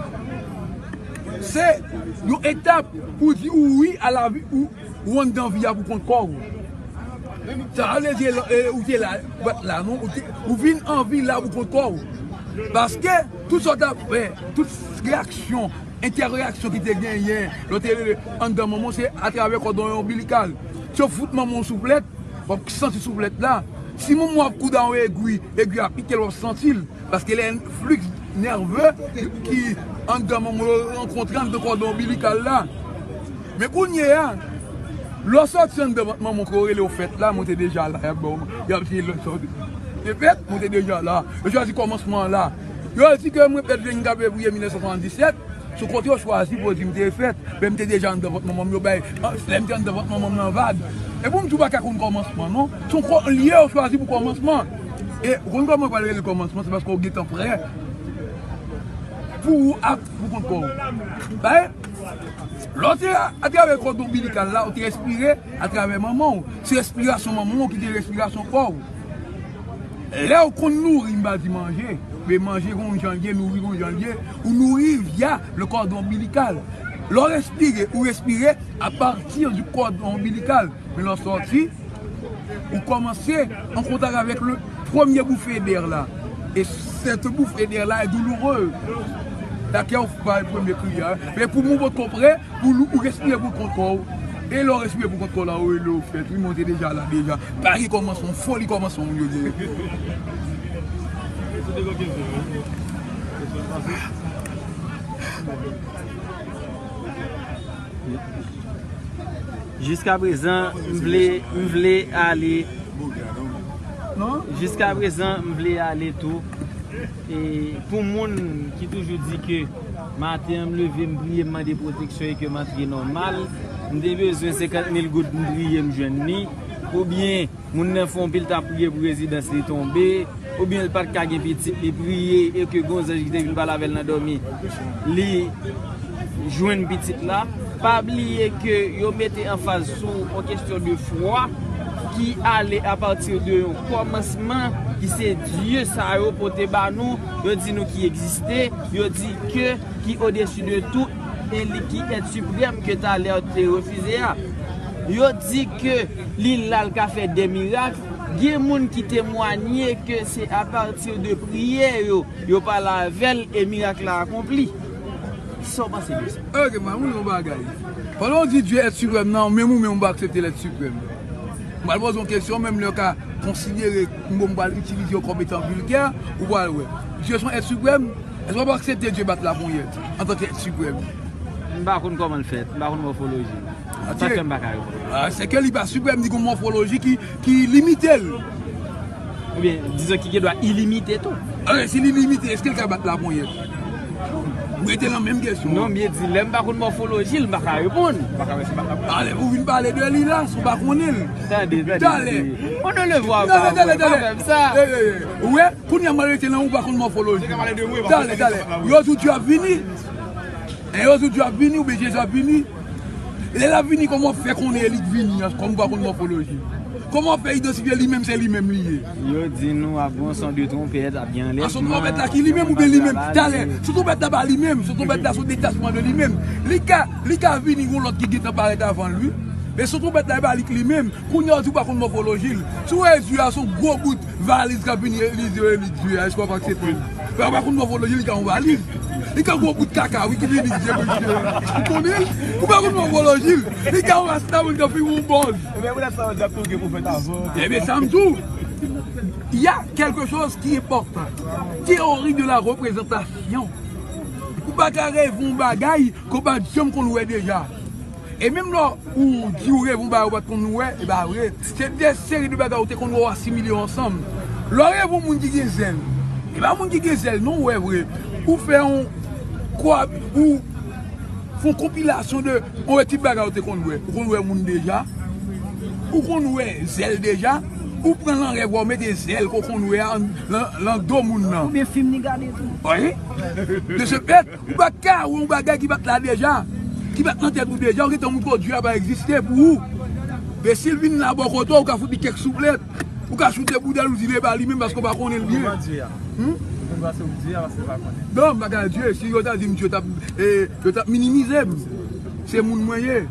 Se yon etap pou di ou wi a lavi, ou, ou anndan vi a pou kont kò w. Sa vle di, e, ou te la, ou pa t la, non, ou te, ou vin an vi la pou kont kò w. Paske tout sa w t ap fè, tout reyaksyon, entèreyaksyon ki te genyen lè w te anndan manman w, se atravè kòdon onbilikal. Si w fout manman w souflèt, w ap santi souflèt la. Si manman w ap koud a yon egwi, egwi a pike l, w ap santi l. Paske lè fliks nève ki anndan manman w yo rankontre anndan kòdon onbilikal la. Men kounye a, lè w sòti anndan vant manman w ke yo rele w fèt la, mwen te deja la, y ap ba w, y ap di lè w sòti. Te fèt, mwen te deja la. Yo chwazi kòmansman an la. Yo di ke mwen fèt vennkat fevriye mil nèf san swasanndisèt, sou kote yo chwazi pou yo di m te fèt, men m te deja anndan vant manman m, yo bay, an, lè m te anndan vant manman m nan vag. E pou m di w pa ka konn kòmansman, non. Se yon kò-, lye yo chwazi pou kòmansman. E ou konn kòman yo pral rele kòmansman, se paske w gentan prè pou ou ap pou kont kò w. Bay, lè w te a, atravè kòdon onbilikal la, ou te respire atravè manman w. Se respirasyon manman w ki te respirasyon kò w. Lè w konn nouri, m pa di manje, men manje gon jan l ye, nouri gon jan l ye, ou nouri via le cordon ombilical. Lè w respire, ou respire à partir du cordon ombilical. Men lè w sòti, ou kòmanse an kontak avèk le premier bouffée d'air la. Et cette bouffée d'air la est douloureuse. Dakè, ou fè premye kri a. Men pou moun potko prè, pou ou respire pou kont kò w. E lè w respire pou kont kò w la, ou rele w fèt, wi, men w te deja la deja. Pa gen kòmanse yon fo, li kòmanse yon moun yo di. Jiskaprezan, m vle, m vle ale. Jiskaprezan, m vle ale tou. E pou moun ki toujou di ke maten an m leve, m priye, m mande pwoteksyon e ke m antre nòmal, m te bezwen senkant mil goud, m priye, m jwenn li. Oubyen, moun nan fè yon pil t ap priye pou rezidans li tonbe, oubyen l pa t ka gen pitit, li priye e ke gon zanj ki te vin pale avè l nan dòmi, li jwenn pitit la. Pa bliye ke yo mete anfaz sou yon kesyon de fwa ki ale apati de yon kòmansman ki se Dye sa yo pote ba nou, yo di nou ki egziste, yo di ke ki odesi de tout, e li ki èt siprèm ke talè te refize a. Yo di ke li la, l ka fè de mirak. Gen moun ki temwanye ke se apati de priyè yo, yo pale avè l e mirak la akonpli. Kisa w panse de sa? Ok, mwen, mwen yon bagay. Pandan w di Dye èt siprèm nan, menm ou menm ou pa aksepte lèt siprèm. Mwen pral poze yon kesyon, menm lè w ka konsidere m, bon, m pral itilize yo kòm etan vilgè, ou pral wè. Dye se yon èt siprèm, èske w ap aksepte Dye bat laponyèt antanke èt siprèm? M pa konn kòman l fèt, m pa konn mòfoloji l. Sa fè m pa ka reponn. Ah, se ke li pa siprèm, li gon mòfoloji ki, ki limite l. Oubyen, dizon ki gen dwa ilimite tou. Ah, si li limite, èske l ka bat laponyèt? M rete nan menm kesyon an. Non, m byen di, lè m pa konn mòfoloji l, m pa ka reponn. Ale, ou vin pale de li la, si w pa konnen l. Tande, tande. Talè. On ne le voit pas, talè, talè. Ou wè, kounye a m rete nan ou pa konn mòfoloji. Talè, talè. Yo di w Dye ap vini. E yo di w Dye ap vini, oubyen Jezi ap vini. Lè l ap vini, kòman w fè konnen e li k vini an, kòm ou pa konn mòfoloji? Kòman w fè idantifye li menm se li menm li ye? Yo di nou ap gon son de twonpèt, ap gen anlèvman. A, son twonpèt la ki li menm oubyen li menm? Talè, son twonpèt la pa li menm, son twonpèt la se yon detachman de li menm. Li ka, li ka vini, gon lòt ki gentan parèt avan l, wi. Men son twonpèt la, e pa li k li menm. Kounye a, w di w pa konn mòfoloji l. Si w wè Jezi a, se yon gwo bout valiz k ap vini, li di, li di, èske w ap aksepte l? Lè w pa konn mòfoloji l, li ka yon valiz. Li ka yon gwo bout kaka, wi, ki vini, di, ou konnen l? Ou pa konn mòfoloji l. Li ka yon rasta moun k ap fè yon bòz. Ebyen, poutèt sa, yo di ap touye pwofèt avan. Ebyen, sa m di w. Il y a quelque chose qui est important. Théorie de la représentation. Ou pa ka reve yon bagay ke w pa t janm konn wè deja. E menm lè ou di ou reve yon bagay ou pa t konn wè, e pa vre. Se de seri de bagay ou te konn wè, w asimile yo ansanm. Lè w reve yon moun ki gen zèl, e pa moun ki gen zèl non ou wè vre. Ou fè yon kwa, ou fè yon konpilasyon de yon tip bagay ou te konn wè. Ou konn wè moun deja. Ou konn wè zèl deja. Ou pran l an rèv, ou mete zèl ke w konn wè a nan, nan do moun nan. Oubyen fim li gade tou. Wi. De ce fait, ou pa ka wè yon bagay ki pa t la deja, ki pa t nan tèt ou deja, ou gentan montre w Dye a pa egziste pou ou. Men si l vin la bò kote w, ou ka fout li kèk souplèt, ou ka choute bouda l, ou di l e pa li menm paske w pa konnen l byen. Ou konn Dye a. Hmm? Ou konn pase ou Dye a paske w pa konnen. Non, m pa ka Dye. Si yo ta di m Dye, yo t ap, eh, yo t ap minimize m. Se moun mwen ye.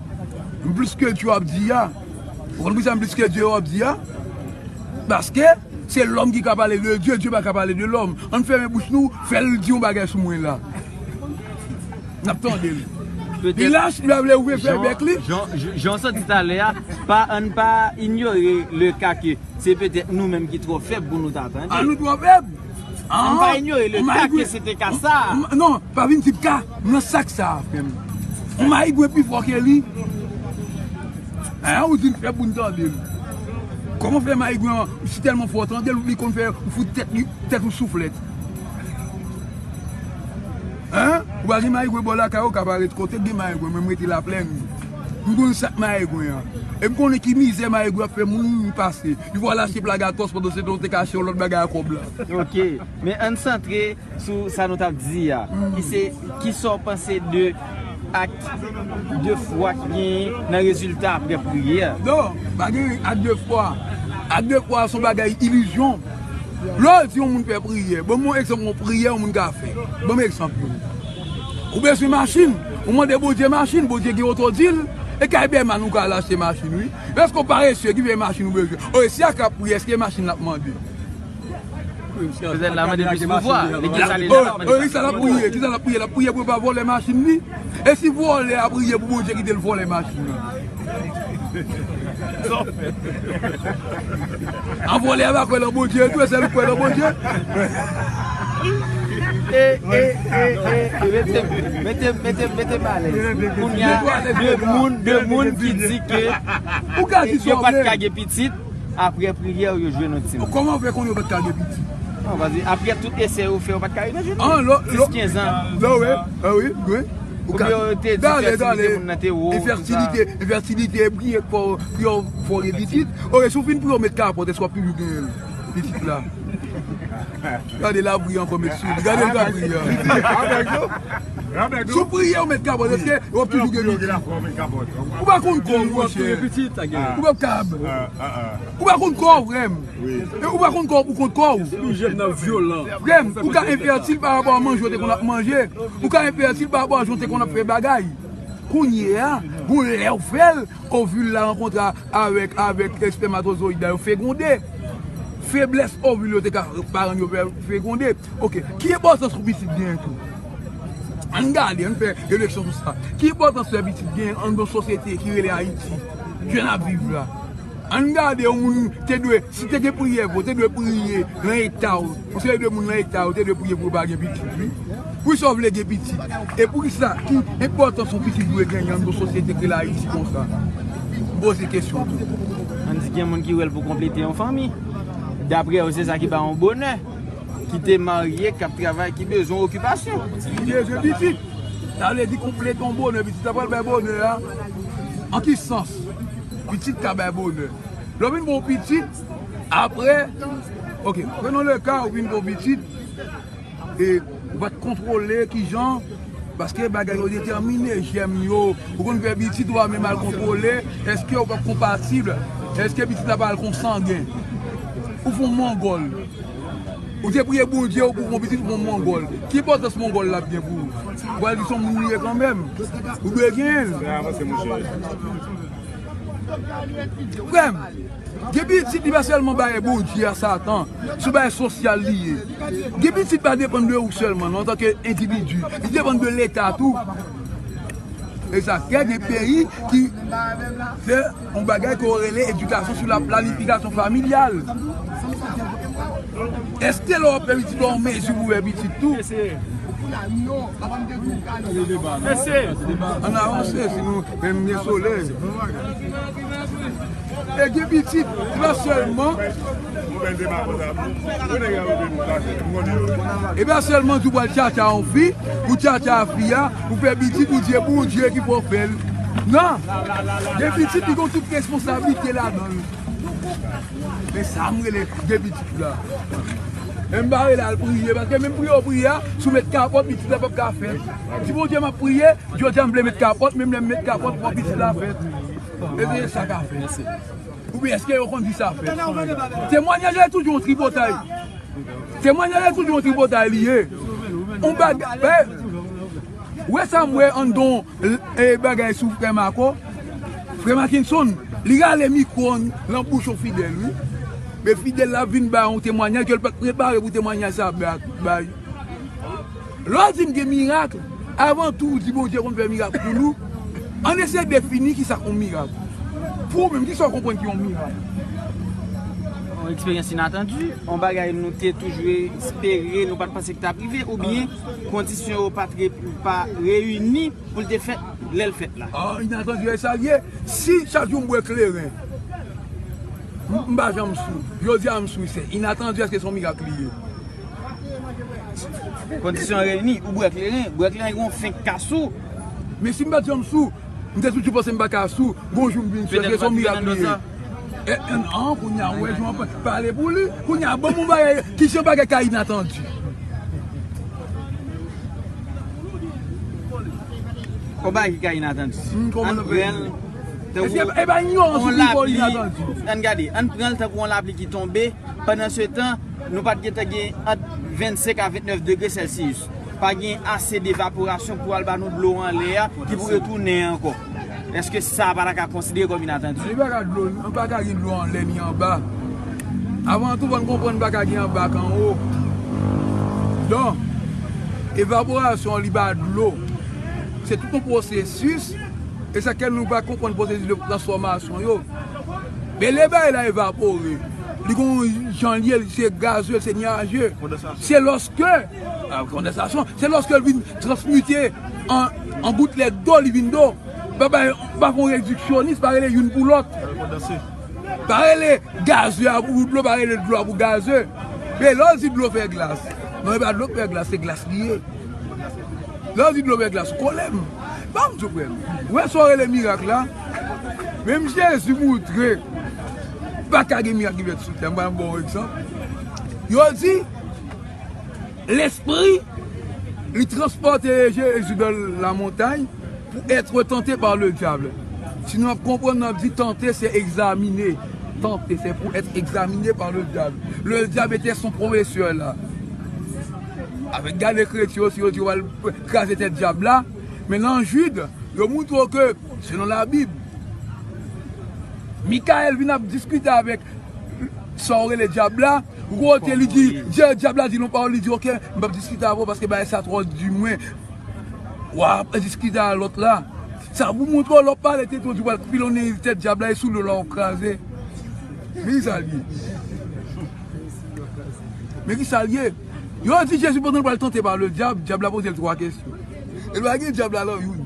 M plis ke Dye w ap di a. Ou konn poukisa m plis ke Dye w ap di a? Paske se lòm ki ka pale de Dye, Dye pa ka pale de lòm. Ann fèmen bouch nou, fè l di yon bagay sou mwen la. N ap tande l. Petèt, Bilash, li pa vle ouvri fè bèk li. Jan, jan, jan w sot di talè a, pa, ann pa inyore le ka ke se petèt nou menm ki twò fèb pou nou ta tande. A, nou twò fèb? Ann pa inyore le ka ke se te ka sa. Non, pa vin di ka, nan sa k sa a, frè m. Yon mayigwen pi fò ke li. Hein, ou di l fèb pou n tande l. Kòman fè mayigwen an, si tèlman fò w tande l, li konn fè ou fout tèt li, tèt ou souflèt? Hein? Ou pa gen mayigwen bò lakay ou, ka pa ret kote gen mayigwen, mwen m rete Laplèn. M konn sa k mayigwen an. E m konnen ki mizè mayigwen ap fè moun pase. Li pral achte plagatòs pandan se tan w te ka achte yon lòt bagay a kòb la. Ok, men ann santre sou sa nou t ap di a, ki se, kisa w panse de ak de fwa ki genyen nan rezilta apre priyè? Non, pa gen ak de fwa. Ak de fwa se yon bagay ilizyon. Lè w di yon moun fè priyè, ban m yon egzanp yon priyè yon moun ka fè. Ban m egzanp youn. Ou bezwen machin, ou mande Bondye machin, Bondye gen oto di l, e kay Bèman ou ka al achte machin, wi. Men èske w paresye ki fè machin ou bezwen? O, e si ak ap priyè, èske machin l ap mande? Petèt l a mande plis pouvwa. Li gen sa li la, l ap mande plis pouvwa. Kisa l ap priye? Kisa l ap priye? L ap priye pou yo pa vòlè machin li? E si vòlè a priye pou Bondye kite l vòlè machin nan? Sa w fè? An vòlè a pa kwè nan Bondye tou, e sèl ou kwè nan Bondye. E, e, e, e, e, mete, mete, mete, mete m alèz. Kounye a, de moun, de moun ki di ke yo pa t ka gen pitit, apre priyè, yo jwenn yon timoun. Kòman w fè konnen yo pa t ka gen pitit? Non, paske apre tout esè yo fè, yo pa t ka rive jwenn. Ah, lò, lò, dis, kenz an. Lò, wi, ah, wi, wi. Ou ka, oubyen yo te di fètilite moun nan te wo, tout sa. Enfètilite, enfètilite, priye pou, pou yo fè w gen pitit. Oke, si w fin priye, w met kapòt, èske w ap toujou gen pitit la? Gade, l ap ri ankò, met sou li. Gade l k ap ri a. Si w priye, w met kapòt, èske w ap toujou gen pitit? Ou pa konn kò w, monchè. Ou p ap kab. Ou pa konn kò w, frè m. E ou pa konn kò w pou kont kò w. Frè m, ou ka enfètil pa rapò a manje w te konn ap manje. Ou ka enfètil pa rapò a jan w te konn ap fè bagay. Kounye a, gon lè w fè l, ovil la rankontre avèk, avèk espèmatozoyid la, yo fegonde. Feblès ovil yo te ka pa rann yo fe-, fegonde. Oke, ki enpòtans pou pitit genyen tou? Ann gade, ann fè refleksyon sou sa. Ki enpòtans fè pitit genyen anndan yon sosyete ki rele Ayiti, jan n ap viv la? Ann gade yon moun te dwe, si te gen priyè vre, te dwe priye nan eta w. Yon seri de moun nan eta w te dwe priye pou yo pa gen pitit, wi. Poukisa w vle gen pitit? E poukisa, ki enpòtans yon pitit dwe genyen anndan yon sosyete ki rele Ayiti konsa? M poze kesyon tou. Ann di gen moun ki wè l pou konplete yon fanmi. Daprè yo, se sa ki ba yon bonè. Ki te marye, k ap travay, ki bezwen okipasyon. Ki bezwen pitit. Sa vle di konplete yon bonè, pitit la pral bay bonè a. An ki sans? Pitit ka bay bonè. Lè w vin gen yon pitit, apre, oke, prenons le cas, ou vin gen yon pitit, e ou pa t kontwole kijan, paske bagay yo detèmine, jèm yo, ou konn fè pitit, ou pa menm al kontwole, èske yo p ap konpatib, èske pitit la pa al konsangen, ou fè yon mongòl. Ou te priye Bondye, ou pou fè yon pitit, ou fè yon mongòl. Ki enpòtans mongòl la ap gen pou ou? Ou pral di se yon moun li ye kanmenm. Ou dwe genyen l. Frè m, gen pitit li pa sèlman bagay Bondye a Satan, se yon bagay sosyal li ye. Gen pitit pa depann de ou sèlman, non, antanke endividi. Li depann de Leta tou. E sa fè gen peyi ki fè yon bagay ke yo rele edikasyon sou la planifikasyon familyal. Èske lè w ap fè pitit ou an mezi pou fè pitit tou? Ann avanse, sinon, menm gen solèy. E gen pitit, se pa sèlman. E pa sèlman di w pral tchatcha yon fi, ou tchatcha fi a, ou fè pitit, ou di e Bondye ki fè w fè l. Non! Gen pitit, li gen tout responsablite ladan l. Men sa m rele gen pitit la. E m pa rele al priye, paske menm priye w priye a, si w met kapòt, pitit la p ap ka fèt. Di Bondye m ap priye, jodi a m vle met kapòt, menm lè m met kapòt, pou pitit la fèt. E se sa k ap fèt. Oubyen èske yo konn di sa fèt? Temwayaj la toujou yon tripotay. Temwayaj la toujou yon tripotay li ye. On bagay, ou wè sa m wè anndan, e, bagay sou frè Mako? Frè Mackenson, li rale mikwo an nan bouch yon fidèl, wi. Men fidèl la vin bay yon temwayaj ke l pa t prepare pou temwayaj sa bay. Lè w di m gen mirak, avan tou, w di Bondye konn fè mirak pou nou. Ann eseye defini kisa k yon mirak. Pou ou menm, kisa w konprann ki yon mirak? Yon eksperyans inatandi, yon bagay nou te toujou espere, nou pa t panse ki t ap rive, oubyen kondisyon yo pa t re-, pa reyini pou l te fèt lè l fèt la. Ah, inatandi, e sa l ye. Si chak jou m bwè kleren, m, m pa janm sou. Jodi a m sou, se inatandi, èske se yon mirak li ye? Kondisyon reyini, ou bwè kleren, bwè kleren gen yon fenk ka sou. Men si m pa t janm sou, m te toujou panse m pa ka sou, gon jou m vin sou, èske se yon mirak li ye? E, e, non, kounye a, ou wè jan w ap pale pou li, kounye a, ban m yon bagay, kijan bagay ka inatandi? Yon bagay ki ka inatandi. Hmm, kòman nou fè? Ann pran l tankou yon lapli. Ann gade, ann pran l tankou yon lapli ki tonbe. Pandansetan, nou pa t gentan gen ant vennsenk a vennèf degre Celsius. Pa gen ase devaporasyon pou al ba nou dlo anlè a ki pou retounen ankò. Èske sa pa ta ka konsidere kòm inatandi? Li pa ka dlo, pa ka gen dlo anlè ni anba. Avan tou, fò n konprann pa ka gen anba k anwo. Donk, evaporasyon an li ba dlo. Se tout yon pwosesis E sa ke nou pa konprann pwosesi de transfòmasyon yo. Men lè bagay la evapore, li gon jan l ye, li se gaze, li se nyaje. Se lòske, ah, kondansasyon, se lòske l vin transmite an, an goutlèt dlo, li vin dlo. Pa, pa, pa fè yon rediksyonis, pa rele youn pou lòt. Pa rele gaze a pou dlo, pa rele dlo a pou gaze. Men lè w di dlo fè glas, non, e pa dlo k fè glas, se glas li ye. Lè w di dlo fè glas, ou kole m. Ban m di w, frè m. Ou wè sa w rele mirak la? Menm Jezi moutre pa ka gen mirak ki fèt sou tè. M ba yon bon egzanp. Yo di, lespri, li transpòte Jezi dans la montagne pour être tenté par le diable. Si nou ap konprann, n ap di tante, se egzamine. Tante, c'est pour être examiné par le diable. Le diable était son professeur là. Avèk gade kretyen yo, si yo di yo pral kraze tèt dyab la, men nan Jid, yo montre w ke, selon Labib, Mikayèl vin ap diskite avèk sa w rele dyab la, ou kote li di, dya-, dyab la di l yon pawòl, li di, "Ok, m p ap diskite avè w paske bagay sa twò di mwen." W ap diskite a lòt la. Sa pou montre w lè w pale tete w di w pral pilonnen tèt dyab la e sou dlo la w ap kraze. Men ki sa l ye? Men ki sa l ye? Yo di Jezi pandan l pral tante pa le dyab, dyab la poze l twa kesyon. E l pa gen dyab la nan youn.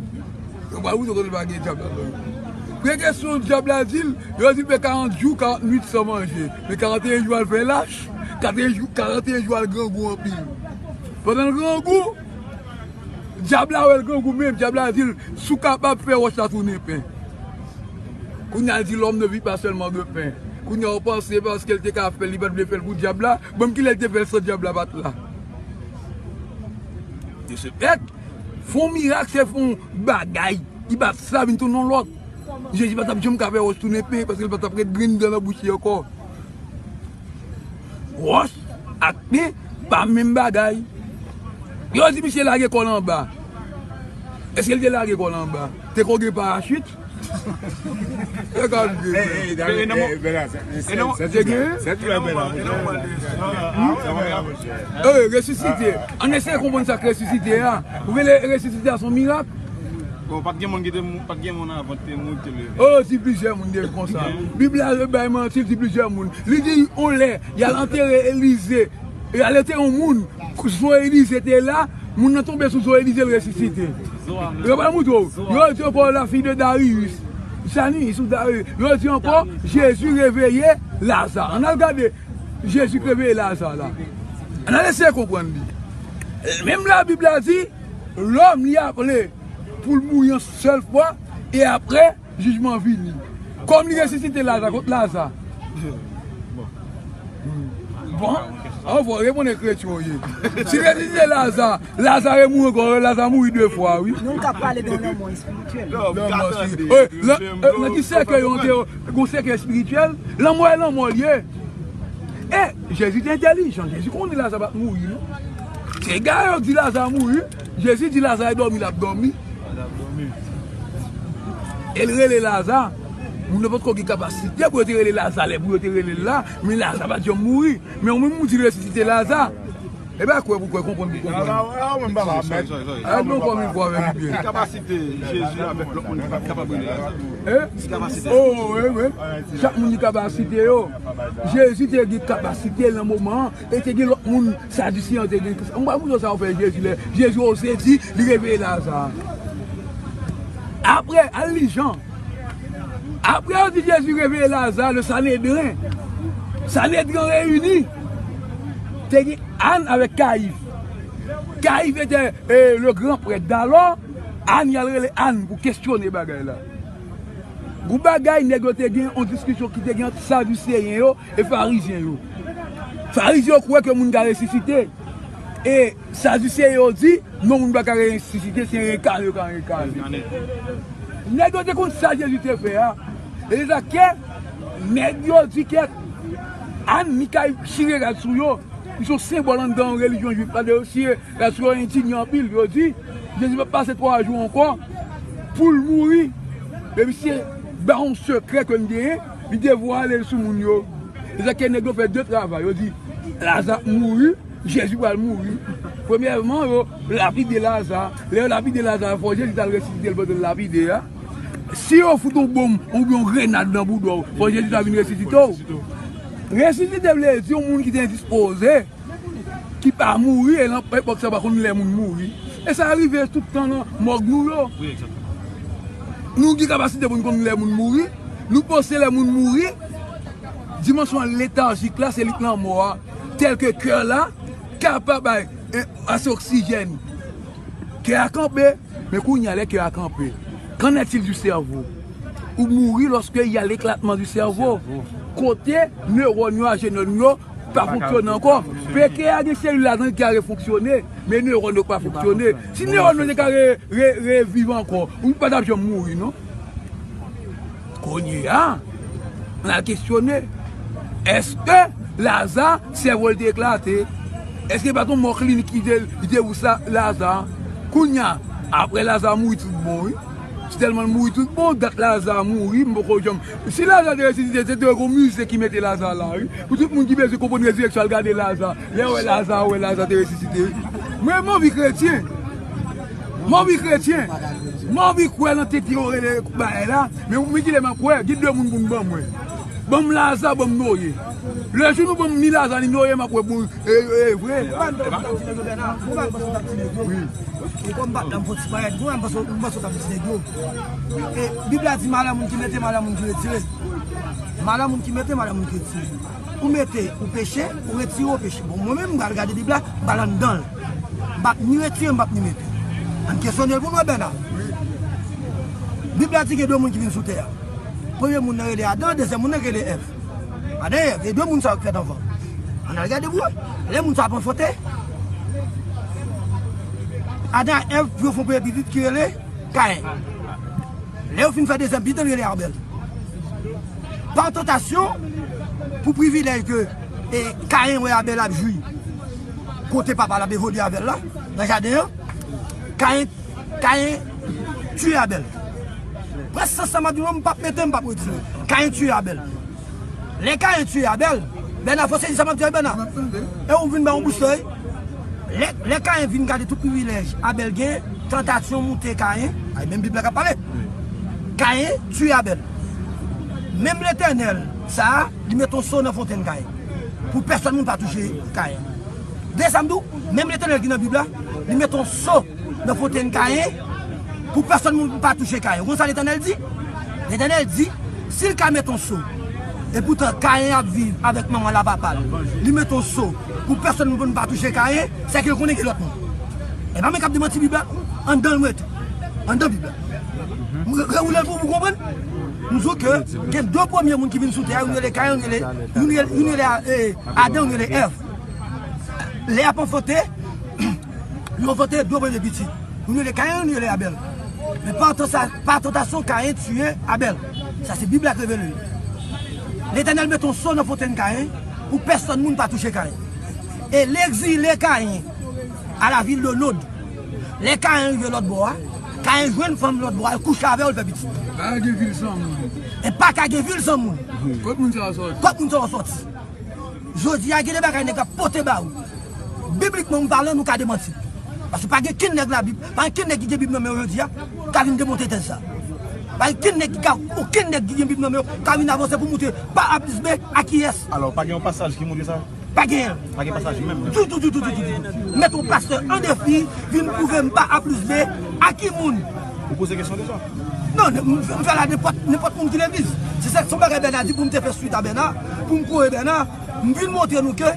Yo pral montre w kote l pa gen dyab la nan youn. Premye kesyon dyab la di l, yo di l fè karant jou, karant nuit san manje. Men karanteyen jou a l fè lach, karanteyen jou, karanteyen jou a l grangou anpil. Pandan l grangou, dyab la wè l grangou menm, dyab la di l, "Si w kapab fè wòch la tounen pen." Kounye a l di, "L'homme ne vit pas seulement de pain." Kounye a w panse paske l te ka fè l, li pa t vle fè l pou dyab la, ban m kilè l te fè l san dyab la pa t la. De ce fait, fè yon mirak, se fè yon bagay ki pa t sa vin tounen yon lòt. Jezi pa t ap janm ka fè wòch tounen pen, paske l pa t ap ret grenn dan nan bouch li ankò. Wòch ak pen pa menm bagay. Yo di misye lage kò l anba. Èske l te lage kò l anba? Te ko gen parachit? E ka rive. E nan mo-, e nan mo-, te gen? E, resisite. Ann eseye konprann sa k resisite a. Ou vle resisite a se yon mirak? Bon, pa t gen moun ki te mou-, pa t gen moun avan te mouri, te leve. Oh, di plizyè moun te konsa. Bib la bay manti, li di plizyè moun. Li di yon lè, y al antere Elize. Y al antere yon moun, sou Elize te la, moun nan tonbe sou zo Elize, l resisite. Yo pral montre w. Yo di ankò la fille de Darius. Sani, sou Darius. Yo di ankò, Jezi reveye Laza. Ann al gade Jezi k reveye Laza la. Ann al eseye konprann li. Menm Labib la di, lòm li aple pou l mouri yon sèl fwa, e apre, jijman vini. Kòm li resisite Laza, kot Laza? Bon, an fò reponn kretyen w ye. Si l resisite Laza, Laza remouri ankò, Laza mouri de fwa, wi. Nou ka pale de yon lanmò espirityèl. Lanmò espirityèl. Nan ki sèkèy yo antre, gon sèkèy espirityèl, lanmò e lanmò l ye. E Jezi te entèlijan, Jezi konnen Laza pa t mouri, non. Se gade yo di Laza mouri, Jezi di Laza e dòmi l ap dòmi. E l rele Laza. Moun yo potko gen kapasite pou yo te rele Laza lè pou yo te rele l la, men Laza pa t janm mouri. Men ou menm ou di l resisite Laza. E pa kwè pou kwè, konprann pou konprann. A non, kòm yon pwovèb byen. Ki kapasite Jezi avèk lòt moun ki pa t kapab rele Laza? Ki kapasite? Oh, wi, wi. Chak moun gen kapasite yo. Jezi te gen kapasite l nan moman an, e te gen lòt moun, Sadiseyen te gen. Mwen pa konn sa yo fè Jezi lè Jezi oze di li reveye Laza. Apre, al li Jan. Apre yo di Jezi reveye Laza, le Sanedren. Sanedren reyini. Te gen Ann avèk Kayif. Kayif te, eh, le gran prèt dalò. Ann, y al rele Ann pou kesyone bagay la. Gon bagay nèg yo te gen, yon diskisyon ki te gen ant Sadiseyen yo e Farizyen yo. Farizyen yo kwè ke moun ka resisite. E Sadiseyen yo di, non, moun pa ka resisite, se renkane yo ka renkane. Nèg yo te konn sa Jezi te fè a. E se sa ke nèg yo di ke Ann, Mikayèl chire rad sou yo. Li se yon senbòl anndan relijyon jwif la, de yo chire rad sou yo, endinye anpil. Yo di, Jezi p ap pase twa jou ankò pou l mouri. Men misye bay yon sekrè ke n genyen, li devwale l sou moun yo. E sa ke nèg yo fè de travay. Yo di, Laza ap mouri, Jezi pral mouri. Premyèman, yo lapide Laza. Lè yo lapide Laza, fò Jezi t al resisite l pandan l lapide a. Si yo fout yon bonm oubyen yon grenad nan bouda w, fò Jezi ta vin resisite w. Resisite vle di yon moun ki te endispoze, ki pa mouri, e nan epòk sa yo pa konn lè moun mouri. E sa rive tout tan nan mòg nou yo. Nou gen kapasite pou n konn lè moun mouri. Nou panse lè moun mouri, dimansyon letarjik la, se li k lanmò a. Tèlke kè la, kapab bay, e, ase oksijèn. Kè a kanpe, men kounye a lè kè a kanpe, qu'en est-il du cerveau? Ou mouri lorsque il y a l'éclatement du cerveau. Kote newòn yo, ajenòm yo pa fonksyone ankò. Paske kè a gen selil ladan l ki ka refonksyone, men newòn yo pa fonksyone. Si newòn yo te ka re, re, reviv ankò, ou pa t ap janm mouri, non. Kounye a, n al kesyone, èske Laza, sèvo l te eklate? Èske pa t yon mò klinik ki te, ki te wousa Laza? Kounye a, apre Laza mouri tout bon, wi. Si tèlman l mouri tout bon, dat Laza mouri, m poko janm. Si Laza te resisite, se te yon mize ki mete Laza la, wi. Pou tout moun ki bezwen konprann rezirèksyon, al gade Laza. Lè w wè Laza, w wè Laza te resisite, wi. Mwen, m anvi kretyen. M anvi kretyen. M anvi kwè nan tete yo rele bagay la. Men, men ki lè m ap kwè, gen de moun pou m ban mwen. Ban m Laza, ban m Noye. Lè jou nou ban m ni Laza, ni Noye, m ap wè bon, e, e, vre. Ou pa n panse w t ap di nèg yo, Bèna? Ou pa n panse w t ap di nèg yo? Wi. E kòm m pa t la, m fè yon ti parèt gwo, m panse, m panse w t ap di nèg yo. E Bib la di, malè moun ki mete, malè moun ki retire. Malè moun ki mete, malè moun ki retire. Ou mete, ou peche, ou retire, ou peche. Bon, mwen menm, m pral gade Bib la, m pral anndan l. M p ap ni retire, m p ap ni mete. Ann kesyone l pou n wè, Bèna. Bib la di gen de moun ki vin sou tè a. Premye moun nan rele Adan, dezyèm moun nan rele Èv. Adan e Èv, e de moun sa yo ki fèt anvan. Ann al gade pou wè. Lè moun sa yo ap anfante, Adan ak Èv, pou yo fè yon premye pitit ki rele Kayen. Lè yo fin fè dezyèm pitit, li rele Abèl. Pa tantasyon, pou privilèj ke, e, Kayen wè Abèl ap jwi, kote papa l ap evolye avè l la, nan jaden an, Kayen, Kayen tiye Abèl. Prèske sans sa m ap di nou, m p ap mete, m p ap retire. Kayen tiye Abèl. Lè Kayen tiye Abèl, Bèna, fò sezi sa m ap di a, Bèna. E ou vin ba yon bouch, wi. Lè, lè Kayen vin gade tout privilèj Abèl gen, tantasyon moute Kayen, ay, menm Bib la k ap pale. Kayen tiye Abèl. Menm Letènèl sa a, li mete yon so nan fontèn Kayen. Pou pèsòn moun pa touche Kayen. De sa m di w, menm Letènèl ki nan Bib la, li mete yon so nan fontèn Kayen, pou pèsòn moun pa touche Kayen. Ou konn sa Letènèl di? Letènèl di, si l ka mete yon so, epoutan Kayen ap viv avèk manman l ak papa l, li mete yon so pou pèsòn moun pa touche Kayen, sèke l konnen gen lòt moun. E pa mwen k ap demanti Bib la, anndan l mwen tou. Anndan Bib la. M re-, rewoule l pou, pou w konprann. M di w ke gen de premye moun ki vin sou tè a, youn rele Kayen, youn rele, youn rele, youn rele, e, Adan, youn rele Èv. Lè y ap anfante, yo anfante de premye pitit. Youn rele Kayen, youn rele Abèl. Men pa tan-, pa tantasyon, Kayen tiye Abèl. Sa se Bib la k revele l. Letènèl mete yon so nan fontèn Kayen pou pèsòn moun pa touche Kayen. E l egzile Kayen a la vil de Nod. Lè Kayen rive lòt bò a, Kayen jwenn fanm lòt bò a, l kouche avè l, l fè pitit. Pa gen vil san moun. E pa ka gen vil san moun. Kot moun sa yo sòti? Kot moun sa yo sòti? Jodi a, gen de bagay nèg ap pote ba ou. Biblikman palan, nou ka demanti. Paske pa gen kenn nèg Labib, pa gen kenn nèg ki gen Bib nan men yo jodi a, ka vin demonte tèz sa. Pa gen kenn nèg ki ka, okenn nèg ki gen Bib nan men yo, ka vin avanse pou montre pa A plis B a kiyès. Alò, pa gen yon pasaj ki montre sa? Pa genyen. Pa gen pasaj menm. Ditou, ditou, ditou, ditou. Mete yon pastè an defi, vin pwouve m pa A plis B a ki moun. Ou poze kesyon deja? Non, m, m fè la nenpòt, nenpòt moun ki legliz. Se sa, se yon bagay Bèna di pou m te fè swit a Bèna, pou m kore Bèna. M vin montre nou ke,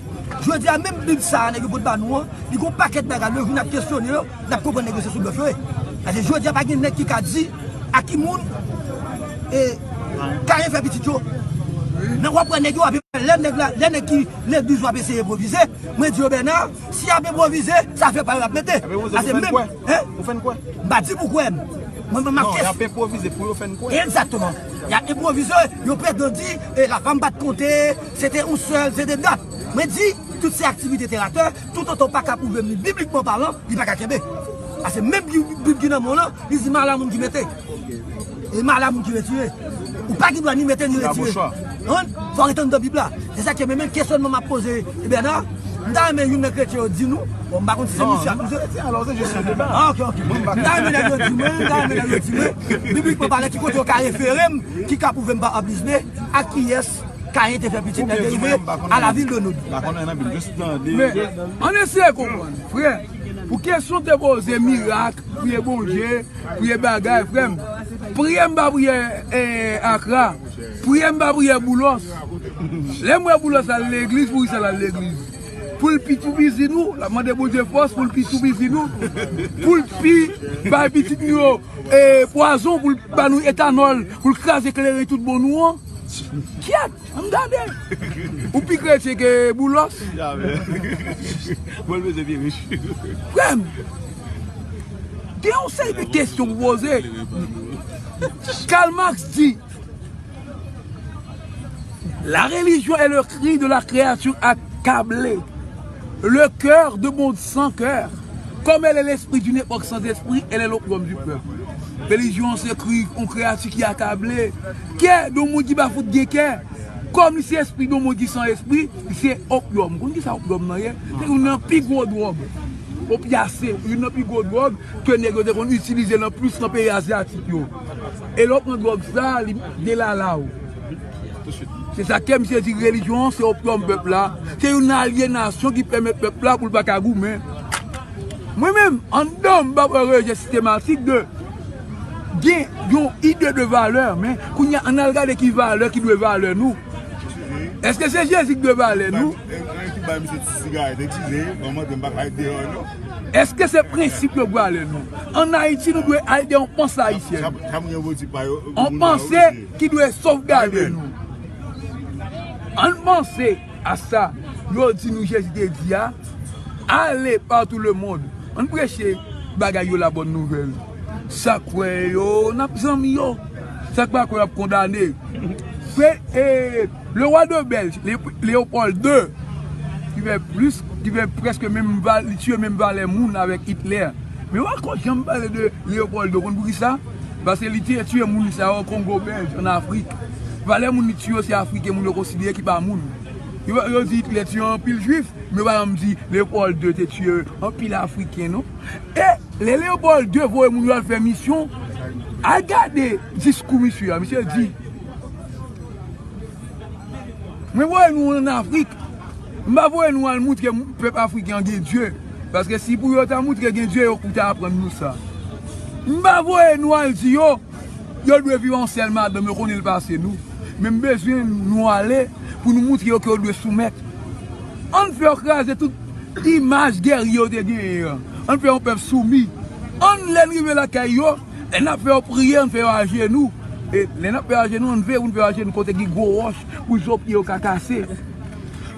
jodi a, menm Bib sa a, nèg yo pot ba nou an, li gon pakèt bagay, lè jou n ap kesyone yo, n ap konprann nèg yo se sou blòf yo ye. Paske jodi a, pa gen nèg ki ka di a ki moun, e, Kayen fè pitit yo. Nan w ap wè nèg yo ap, lè nèg la, lè nèg ki legliz yo ap eseye enpwovize, mwen di yo, Bèna, si y ap enpwovize, se afè pa yo y ap mete. Paske menm, hein? Ou fè n kwè? M pa di pou kwè m. Mwen, mwen, m ap... Non, y ap enpwovize pou yo fè n kwè. Egzakteman. Y ap enpwovize, yo pretann di, e, lafanm pa t konte, se te yon sèl, se te dat. Mwen di, tout se aktivite tèratè, toutotan w pa ka pwouve m li biblikman palan, li pa ka kenbe. Paske menm Bib, Bib ki nan men w lan, li di malè a moun ki mete. E malè a moun ki retire. Ou pa gen dwa ni mete ni retire. Hein? Fò w ret anndan Bib la. Se sa k fè menm kesyonman m ap poze, e Bèna, M ta renmen youn nan kretyen yo di nou, bon, m pa konn si se misye ap di. Non, non, se kretyen, alò, se jis yon deba. Ah, ok, ok. M ta renmen nèg yo di mwen, m ta renmen nèg yo di mwen, biblikman pale, ki kote yo ka refere m, ki ka pwouve m pa Pablis Bey, ak kiyès Kayen te fè pitit lè te rive à la ville de Nod. M pa konnen nan Bib, jis tande. Men, ann eseye konprann, frè, pou kesyon te poze mirak, priye Bondye, priye bagay, frè m. Priye m pa priye, eh, Akra. Priye m pa priye Boulos. Lè m wè Boulos al legliz, poukisa l al legliz? Pou l pi toupizi nou, l ap mande Bondye fòs pou l pi toupizi nou. Pou l pi bay pitit nou yo, eh, pwazon, pou l ba nou etanòl, pou l kraze kleren tout bon nou an. Kyèt, ann gade. Ou pi kretyen ke Boulos. Bon, l bezwen vye rich. Frè m, gen yon seri de kesyon pou poze. Karl Marx di, la religion est le cri de la créature accablée, le cœur de monde sans cœur. Comme elle est l'esprit d'une époque sans esprit, elle est l'opium du peuple. Relijyon se kri yon kreyati ki akable. Kè de yon moun ki pa fout gen kè. Kòm li se espri de yon moun ki san espri, li se opium. Ou konn ki sa opium nan ye? Se youn nan pi gwo dwòg. Opiase, youn nan pi gwo dwòg ke nèg yo te konn itilize nan plis nan peyi azyatik yo. E lè w pran dwòg sa, li delala w. Se sa ke misye di relijyon an se opium pèp la. Se youn nan alyenasyon ki pèmèt pèp la pou l pa ka goumen. Mwen menm, anndan m, m pa pran rejè sistematik de gen yon ide de valè, men kounye a, ann al gade ki valè ki dwe valè nou. Èske se Jezi ki dwe valè nou? Èske se prensip yo k valè nou? Ann Ayiti, nou dwe al de yon panse ayisyèn. Yon panse ki dwe sovgade nou. Ann panse a sa yo di nou Jezi te di a, ale partout le monde. Ann preche bagay yo la bonne nouvelle. Sa k kwè yo, n ap zanmi yo. Sa k pa kwè, ap kondane. Frè, e, le roi de Belge, Lé-, Léopold de, ki fè plis, ki fè prèske menm va-, li tiye menm valè moun avèk Hitler. Men w a konn janm pale de Léopold de, konn poukisa? Paske li te tiye moun sa yo Kongo Bèlj, ann Afrik. Valè moun li tiye yo se Afriken moun yo konsidere ki pa moun. Yo, yo di Hitler tiye anpil Jwif, men yo pa janm di Léopold de te tiye anpil Afriken, non. E lè Léopold de voye moun yo al fè misyon, al gade diskou misye a. Misye di, mwen voye nou ann Afrik. M pa voye nou al moutre pèp afriken an gen Dye. Paske si pou yo ta moutre gen Dye, yo pou ta aprann nou sa. M pa voye nou al di yo, yo dwe viv an sèl madanm, yo konnen l pase nou. Men m bezwen nou ale pou nou moutre yo ke yo dwe soumèt. Ann fè yo kraze tout imaj gèrye yo te genyen an. Ann fè yon pèp soumi. Ann, lè n rive lakay yo, lè n ap fè yo priye, ann fè yo ajenou. E lè n ap fè yo ajenou, ann veye pou n fè yo ajenou kote ki gwo wòch pou zo pye yo ka kase.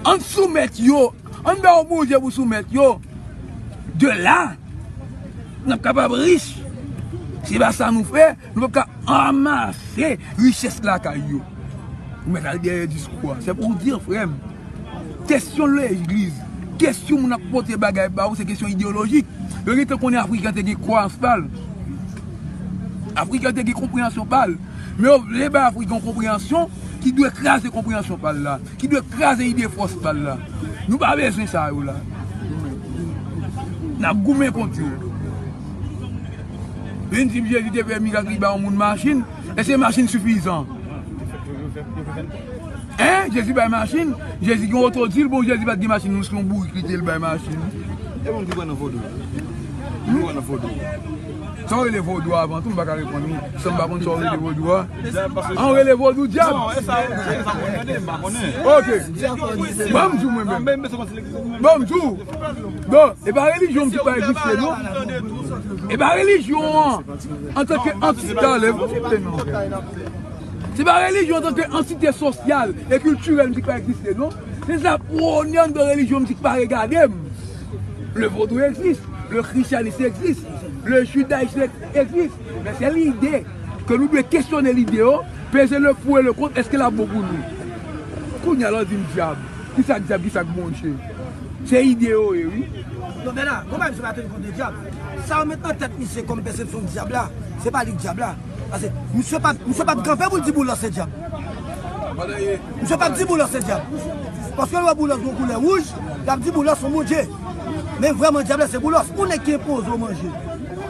Ann soumèt yo. Ann ba yo Bondye pou soumèt yo. De la, n ap kapab rich. Se pa sa nou fè, nou p ap ka anmase richès lakay yo. Ou mèt al dèyè diskou a. Se pou w di, frè m, kesyon legliz, kesyon moun ap pote bagay ba ou, se kesyon ideyolojik. Yo gentan konnen Afriken te gen kwayans pa l. Afriken te gen konpreyansyon pa l. Men yo vle bay Afriken yon konpreyansyon ki dwe kraze konpreyansyon pa l la, ki dwe kraze ide fòs pa l la. Nou pa bezwen sa yo la. N ap goumen kont yo. Vin di m Jezi te fè mirak, li ba yon moun machin. Èske machin sifizan? Hein? Jezi bay machin? Jezi gen oto di l, bon, Jezi pa t gen machin, nou se yon bourik li te, l bay machin. E moun ki kwè nan vodou? Moun ki kwè nan vodou? Sa w rele vodou avan tou, m pa ka reponn ou. San m pa konn sa w rele vodou a. An rele vodou dyab. Non, e sa, e sa mwen tande, m pa konnen. Ok. Ban m di w mwen menm. Ban m di w. Bon, e pa relijyon m di k pa egziste, non. E pa relijyon an, antanke antite, talè, non. Se pa relijyon antanke antite sosyal e kiltirèl m di k pa egziste, non. Se sa pwone anndan relijyon m di k pa regade m. Le vodou existe, le christianisme existe, le judaïsme existe. Men se lide ke nou dwe kesyone lide yo, peze le pour et le contre, èske l ap bon pou nou? Kounye a la w di m dyab. Kisa k dyab, kisa k Bondye? Se ide yo ye, wi. Non, men la, gon bagay misye pa teni kont de dyab. Sa yo met nan tèt misye kòm pèsepsyon dyab la, se pa li k dyab la. Paske misye pa, misye pa t kanpe pou l di Boulos se dyab. Misye pa t di Boulos se dyab. Paske lè w wè Boulos gon koulè wouj, y ap di Boulos se yon bondye. Men vrèman dyab la se Boulos. Yon nèg ki enpoze w manje,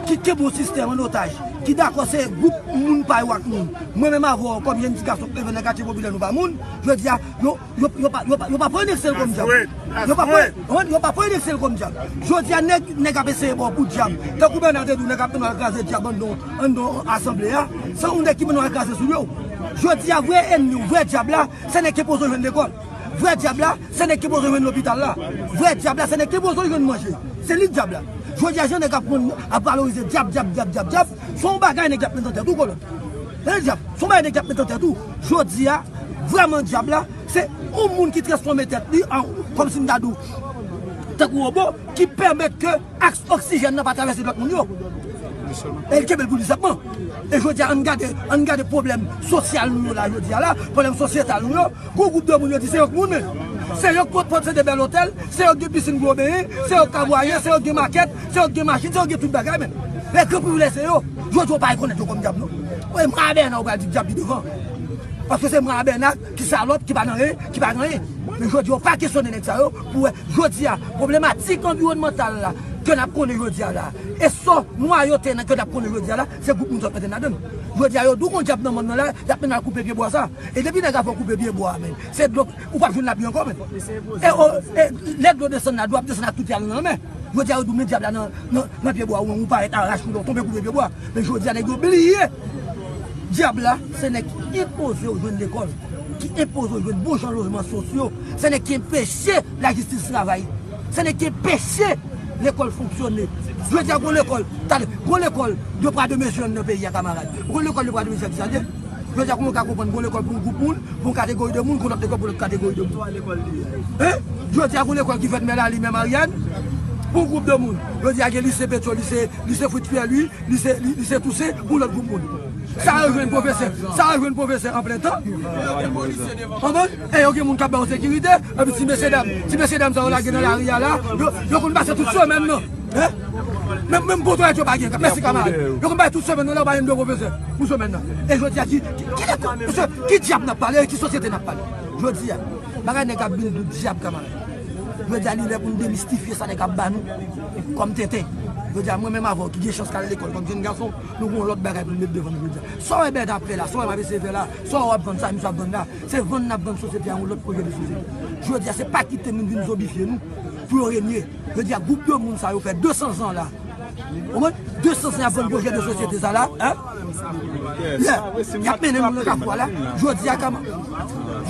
ki kenbe yon sistèm an otaj, ki dakò se gwoup moun pa yo ak moun. Mwen menm avè w, kòm jèn ti gason k leve nan katye popilè nou pa moun, jodi a, yo, yo, yo pa, yo pa, yo pa pran Nèksèl kòm dyab. Yo pa pran, yo pa pran Nèksèl kòm dyab. Jodi a, nèg, nèg ap eseye ba w kou dyab. Tankou Bèna te di w, nèg ap mennen w al kraze dyab anndan, anndan asanble a. Se yon nèg ki mennen w al kraze sou yo. Jodi a, vrè ènmi w, vrè dyab la, se nèg ki enpoze w jwenn lekòl. Vrè dyab la, se nèg ki enpoze w jwenn lopital la. Vrè dyab la, se nèg ki enpoze w jwenn manje. Se li dyab la. Jodi a, jan nèg ap, ap valorize dyab, dyab, dyab, dyab, dyab, se yon bagay nèg y ap met nan tèt ou, kolòn. Tande dyab, se yon bagay nèg y ap met nan tèt ou. Jodi a, vrèman dyab la, se yon moun ki transfòme tèt li an, kòmsi m ta di w, tankou wobo, ki pèmèt ke aks oksijèn nan pa travèse lòt moun yo. E l kenbe l pou li sèlman. E jodi a, ann gade, ann gade pwoblèm sosyal nou yo la, jodi a la, pwoblèm sosyetal nou yo, gon gwoup de moun yo di se yo k moun, men. Se yo k pot, posede bèl otèl, se yo k gen pisin pou yo benyen, se yo k ka vwaye, se yo k gen makèt, se yo k gen machin, se yo k gen tout bagay, men. Men gran privilèj se yo. Jodi a, w pa rekonèt yo kòm dyab, non. Wi, Mwa Bèna, ou pral di dyab li devan. Paske se Mwa Bèna ki salòp, ki pa nan yen, ki pa gen anyen. Men jodi a, w pa kesyone nèg sa yo, pou wè, jodi a, pwoblematik anviwònmantal la, ke n ap konnen jodi a la, e sò nwayote nan ke n ap konnen jodi a la, se gwoup moun sa yo k mete n ladan l. Jodi a, yo di w gon dyab nan mòn nan la, y ap mennen al koupe pye bwa sa. E depi nèg la fè w koupe pye bwa a, men, se dlo, ou p ap jwenn lapli ankò, men. E, o, e, lè dlo desann la, dlo ap desann ak tout y al nan lanmè. Jodi a, yo di w men dyab la nan, nan, nan pye bwa, ou, ou parèt arache, ou tonbe koupe pye bwa. Men jodi a, nèg yo bliye. Dyab la, se nèg ki enpoze w jwenn lekòl, ki enpoze w jwenn bon jan lojman sosyo. Se nèg ki enpeche lajistis travay. Se nèg ki enpeche lekòl fonksyone. Jodi a, gon lekòl, tande, gon lekòl de pwa de mezi nan peyi a, kamarad. Gon lekòl de pwa de mezi a ki sa l ye? Jodi a, kòman w ka konprann gon lekòl pou yon gwoup moun, pou yon kategori de moun, gon lòt lekòl pou lòt kategori de moun? Hein? Jodi a, gon lekòl ki fèt Mèlali, mè Maryàn, pou yon gwoup de moun. Jodi a, gen lise Petro, lise, lise Fritz Pierre Louis, lise, li, lise Tousen, pou lòt gwoup moun. Sa yo jwenn pwofesè, sa yo jwenn pwofesè an plen tan. Konprann? E yo gen moun k ap ba yo sekirite, epi ti mesye dam, ti mesye dam sa yo lage nan lari a la, yo, yo konn pase tout semèn nan. Hein? Menm, menm poto èt yo pa gen, mèsi kamarad. Yo konn bay tout semèn nan, la yo pa jwenn de pwofesè pou semèn nan. E jodi a, ki, ki, ki lekòl, mesye, ki dyab n ap pale, ki sosyete n ap pale? Jodi a, bagay nèg ap vin dou dyab, kamarad. Jodi a, li lè pou n demistifye sa nèg ap ba nou kòm tenten. Jodi a, mwen menm avè w ki gen chans k al lekòl kòm jèn gason, nou gen yon lòt bagay pou n met devan nou jodi a. Sa w wè Bèna ap fè la, sa w wè m ap eseye fè la, sa w wè w ap vann sa, misye ap vann la, se vann n ap vann sosyete a yon lòt pwojè de sosyete. Jodi a, se pa kite moun vin zonbifye nou pou yo renye. Jodi a, gwoup de moun sa yo fè de san zan la. Ou konprann? De san zan y ap vann pwojè de sosyete sa la, hein? Yeah. Y ap mennen nou nan kafou a la. Jodi a, kama-,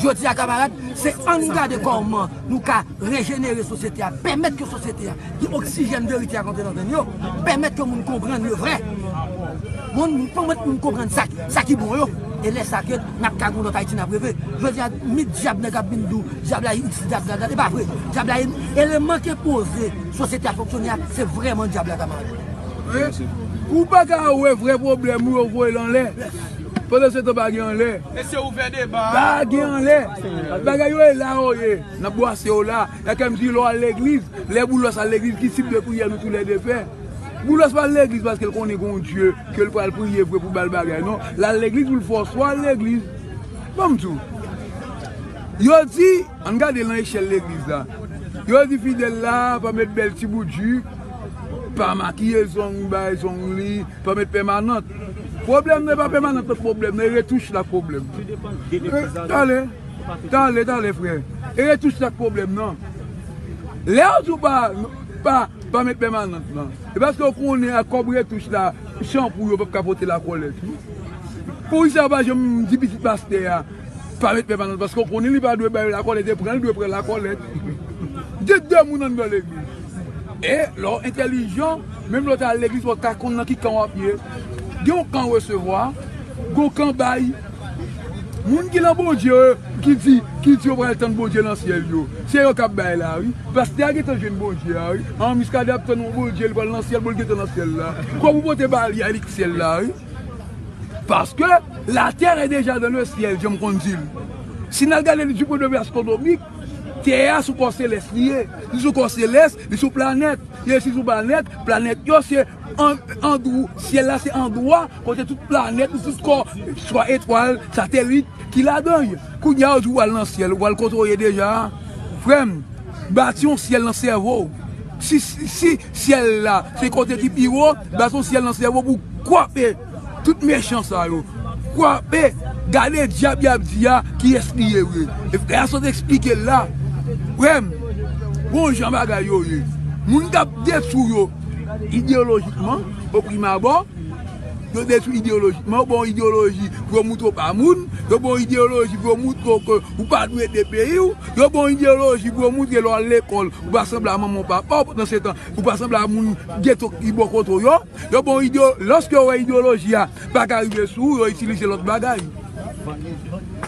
jodi a, kamarad, se ann gade kòman nou ka rejenere sosyete a, pèmèt ke sosyete a gen oksijèn verite a k antre nan venn yo, pèmèt ke moun konprann le vrè. Moun, pèmèt moun konprann sa, sa ki bon yo. E lè sa ke n ap ka gen yon lòt Ayiti n ap reve. Jodi a, mi dyab nèg ap vin di w, dyab la, dyab la, e pa vre. Dyab la, eleman ki enpoze sosyete a fonksyone a, se vrèman dyab la, kamarad. Wi. Ou pa ka wè vrè pwoblèm ou, yo voye l anlè. Pandan se tan, pa gen anlè. Mesye, ouvè deba. Pa gen anlè. Bagay yo e la yo ye. N ap bwase yo la. E kè m di, lè w al legliz, lè Boulos al legliz, ki tip de priyè nou toulède fè? Boulos pa al legliz paske l konnen gen yon Dye ke l pral priye vre pou ba l bagay, non. L al legliz pou l fè w swa al legliz. Ban m di w. Yo di, ann gade nan echèl legliz la. Yo di fidèl la pa met bèl ti bout ji, pa makiye zong, bay zong li, pa met pèmanant. Pwoblèm nan e pa pèmanant nan pwoblèm nan, e retouch la k pwoblèm. E, tale, tale, tale, frè. E retouch la k pwoblèm nan. Lè yo di w pa, pa, pa met pèmanant nan, e paske yo konnen ak kòb retouch la, chanpou yo p ap ka pote lakòlèt, wi. Poukisa yo pa janm di pitit pastè a pa met pèmanant? Paske yo konnen li pa dwe bay lakòlèt, e pran l dwe pran lakòlèt. De, de moun anndan legliz. E lè w entèlijan, menm lè w ta al legliz, w ka konn nan ki kan w ap ye. Gen yon kan resevwa, gen yon kan bay. Moun ki nan Bondye yo, ki di, ki di yo pral tann Bondye nan syèl yo, se yo k ap bay la, wi. Pastè a gentan jwenn Bondye a, wi. An, Muscadin ap tann yon Bondye, li pral nan syèl, bon, li gentan nan syèl la. Kòb ou pote ba li a, li k syèl la, wi. Paske la terre est déjà dans le ciel, jan m konn di l. Si n al gade li du point de vue astronomique, tè a sou kò selès li ye. Li sou kò selès, li sou planèt. E si sou planèt, planèt yo se an-, andw-, syèl la se andwa kote tout planèt, tout kò, swa etwal, satelit ki ladan l. Kounye a yo di w al nan syèl, ou al kote w ye deja. Frè m, bati yon syèl nan sèvo w. Si, si, si syèl la se kote ki pi wo, bati yon syèl nan sèvo w pou kwape tout mechan sa yo. Kwape, gade dyab y ap di a, kiyès li ye vre. E frè a sot eksplike l la. Frè m, bon jan bagay yo ye. Moun k ap detwi w yo ideyolojikman, o prim abò, yo detwi ideyolojikman, yo ba w ideyoloji pou yo montre w pa moun, yo ba w ideyoloji pou yo montre w ke ou pa dwe ede peyi w, yo ba w ideyoloji pou yo montre lè w al lekòl, ou pa sanble a manman w papa w, pandan se tan, ou pa sanble a moun geto ki bò kote w yo, yo ba w ideyo-, lòske yo wè ideyoloji a pa ka rive sou ou, yo itilize lòt bagay.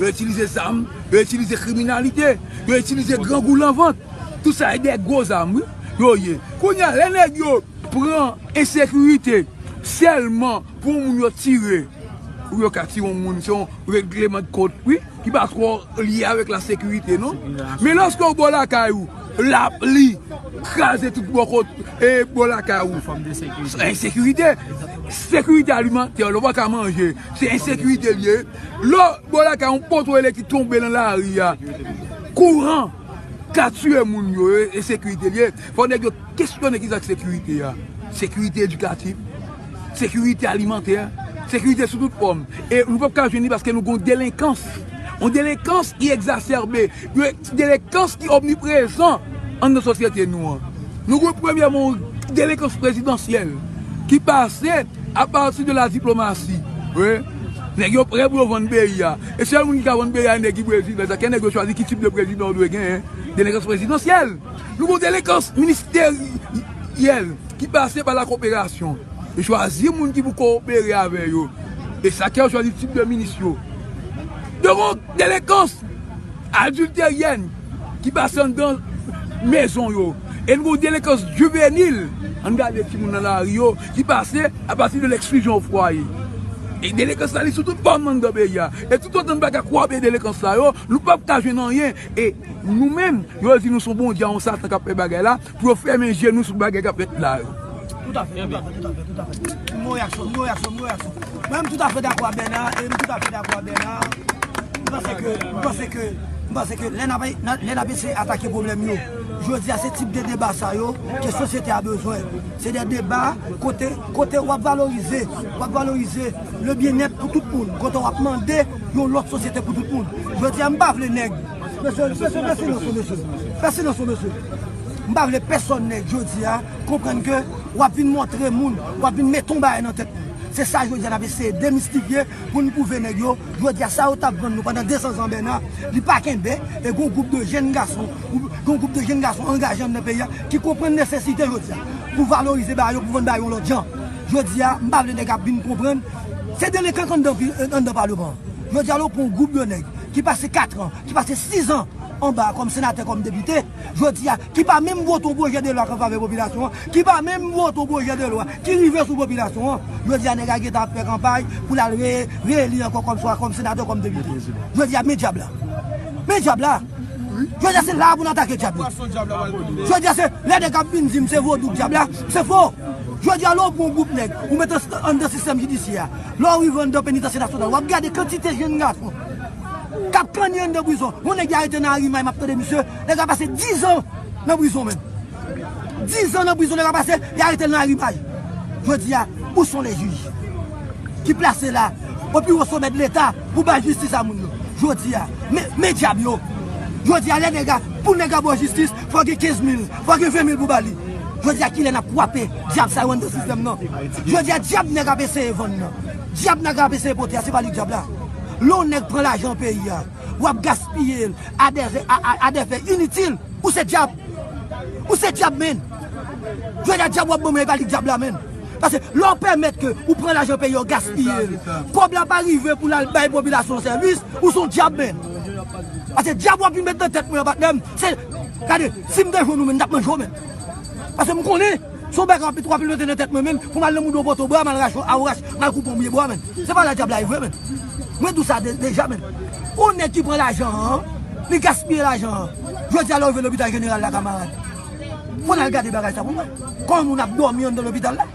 Yo itilize zam, yo itilize kriminalite, yo itilize grangou nan vant. Tout sa e de gwo zam, wi, yo ye. Kounye a, lè nèg yo pran ensekirite sèlman pou yon moun yo tire, pou yo ka tire yon moun, se yon regleman de kont, wi, ki pa twò lye avèk lasekirite, non. Men lòske w bò lakay ou, lapli kraze tout bò kot, e bò lakay ou. Ensekirite. Sekirite alimantè, lè w pa ka manje, se ensekirite l ye. Lè w bò lakay ou, yon poto elektrik tonbe nan lari a, kouran ka tiye moun yo, e, e sekirite l ye. Fò nèg yo kesyone kisa k sekirite a. Sekirite edikatif, sekirite alimantè, sekirite sou tout fòm. E nou p ap ka jwenn li paske nou gen yon delenkans. Yon delenkans ki egzasèbe, yon delenkans ki omniprezan anndan sosyete nou an. Nou gen premyèman yon delenkans prezidansyèl ki pase apati de la diplomasi. Wi. Nèg yo prè pou yo vann peyi a. E sèl moun ki ka vann peyi a, nèg ki prezidan. Sa fè nèg yo chwazi ki tip de prezidan yo dwe genyen. Delenkans prezidansyèl. Nou gen delenkans ministeryèl ki pase pa la koperasyon. Yo chwazi moun ki pou kowopere avè yo. E sa fè yo chwazi tip de minis yo. Yo gen delenkans adilteryèn ki pase anndan mezon yo. E nou gen yon delenkans jivenil, ann gade timoun nan lari yo, ki pase apati de l'exclusion au foyer. E delenkans la, li sou tout fòm anndan peyi a. E toutotan n pa ka kwape delenkans sa yo, nou p ap ka jwenn anyen. E nou menm, yo di nou se yon Bondye a yon Satan k ap fè bagay la, pou yo fèmen je nou sou bagay k ap fèt la yo. Toutafè, toutafè, toutafè, toutafè. M gen yon reyaksyon, m gen yon reyaksyon, m gen yon reyaksyon. Mwen, m toutafè dakò a Bèna, e m toutafè dakò a Bèna. M panse ke, m panse ke, m panse ke lè n ap, lè n ap eseye atake pwoblèm yo, jodi a se tip de deba sa yo ke sosyete a bezwen. Se de deba kote, kote w ap valorize, w ap valorize le byennèt pou tout moun, kote w ap mande yon lòt sosyete pou tout moun. Jodi a, m pa vle nèg, mesye, mesye, fè silans, mesye. Fè silans, mesye. M pa vle pèsonn nèg jodi a konprann ke w ap vin montre moun, w ap vin mete yon bagay nan tèt moun. Se sa jodi a n ap eseye demistifye pou n pwouve nèg yo. Jodi a sa yo t ap vann nou pandan de san zan Bèna, li pa kenbe, e gon gwoup de jenn gason, gon gwoup de jenn gason angaje anndan peyi a ki konprann nesesite jodi a pou valorize bagay yo, pou vann bagay yo yon lòt jan. Jodi a, m pa vle nèg ap vin konprann. Se delekan k anndan, anndan palman an. Jodi a, lè w pran yon gwoup de nèg ki pase kat an, ki pase sis an anba kòm senatè, kòm depite, jodi a, ki pa menm vote yon pwojè de lwa k an favè popilasyon an, ki pa menm vote yon pwojè de lwa ki rive sou popilasyon an, jodi a, nèg la gentan ap fè kanpay pou l al re-, reeli ankò kòm swa kòm senatè, kòm depite. Jodi a, men dyab la. Men dyab la. Jodi a, se la pou n atake dyab la. Jodi a, se lè nèg ap vin di m se vodou k dyab la, se fo. Jodi a, lè w pran yon gwoup nèg, ou mete ann-, anndan sistèm jidisyè a, lè w rive anndan penitansye nasyonal, w ap gade kantite jenn gason k ap kanni anndan prizon. Yon nèg y arete nan Arimay, m ap tande misye, nèg la pase diz an nan prizon menm. Diz an nan prizon, nèg la pase, y arete l nan Arimay. Jodi a, où sont les juges ki plase la, o pi wo somè de Leta, pou bay jistis a moun yo. Jodi a, men, men dyab yo. Jodi a, lè nèg la, pou nèg la ba w jistis, fò gen kenz mil, fò gen ven mil pou ba li. Jodi a, kilè n ap kwape dyab sa yo anndan sistèm nan? Jodi a, dyab nèg ap eseye vann nan, dyab nèg ap eseye pote a, se pa li k dyab la. Lè yon nèg pran lajan peyi a, w ap gaspiye l a dè, a, a, a dè fè initil, ou se dyab. Ou se dyab, menn. Jodi a, dyab w ap ban mwen, e pa li k dyab la, menn. Paske lè w pèmèt ke ou pran lajan peyi a, w gaspiye l, kòb la pa rive pou l al bay popilasyon an sèvis, ou se yon dyab, menn. Paske dyab w ap vin met nan tèt mwen an, patnè m, se, gade, si m te jwenn ou menm, m t ap manje w menm. Paske m konnen, se yon bagay w ap, w ap mete nan tèt mwen menm, pou m al nan mouda yon poto bwa, m al rache yon aworache, m al koupe yon pye bwa menm. Se pa la dyab la ye vre menm. Mwen di w sa de-, deja menm. Yon nèg ki pran lajan an, li gaspiye lajan an. Jodi a, lè w rive lopital jeneral la, kamarad, fò n al gade bagay sa pou mwen. Kòman moun ap dòmi anndan lopital la?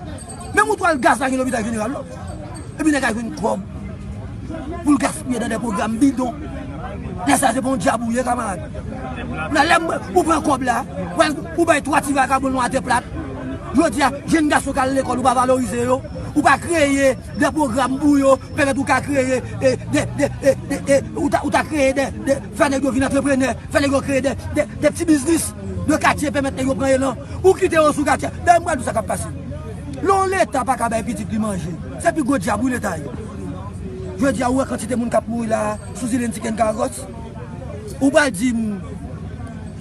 Menm woutwal gaz pa gen lopital jeneral non. Epi nèg la jwenn kòb pou l gaspiye nan de pwogram bidon. Lè sa se pa yon dyab ou ye, kamarad. Nan lè m, ou pran kòb la, ou al, ou bay twa ti vagabon nan atè plat. Jodi a, jèn gason k al lekòl, ou pa valorize yo, ou pa kreye de pwogram pou yo, pèmèt ou ka kreye, e, de, de, e, de, e, ou ta, ou ta kreye de, de, fè nèg yo vin antreprenè, fè nèg yo kreye de, de, de ti biznis de katye, pèmèt nèg yo pran elan. Ou kite yo sou katye. Dayè, m pral di w sa k ap pase. Lè yon Leta pa ka bay pitit li manje, se pi gwo dyab wi Leta ye. Jodi a, ou wè kantite moun k ap mouri la a, sou zile n Tikenn Kawòs. Ou pral di m,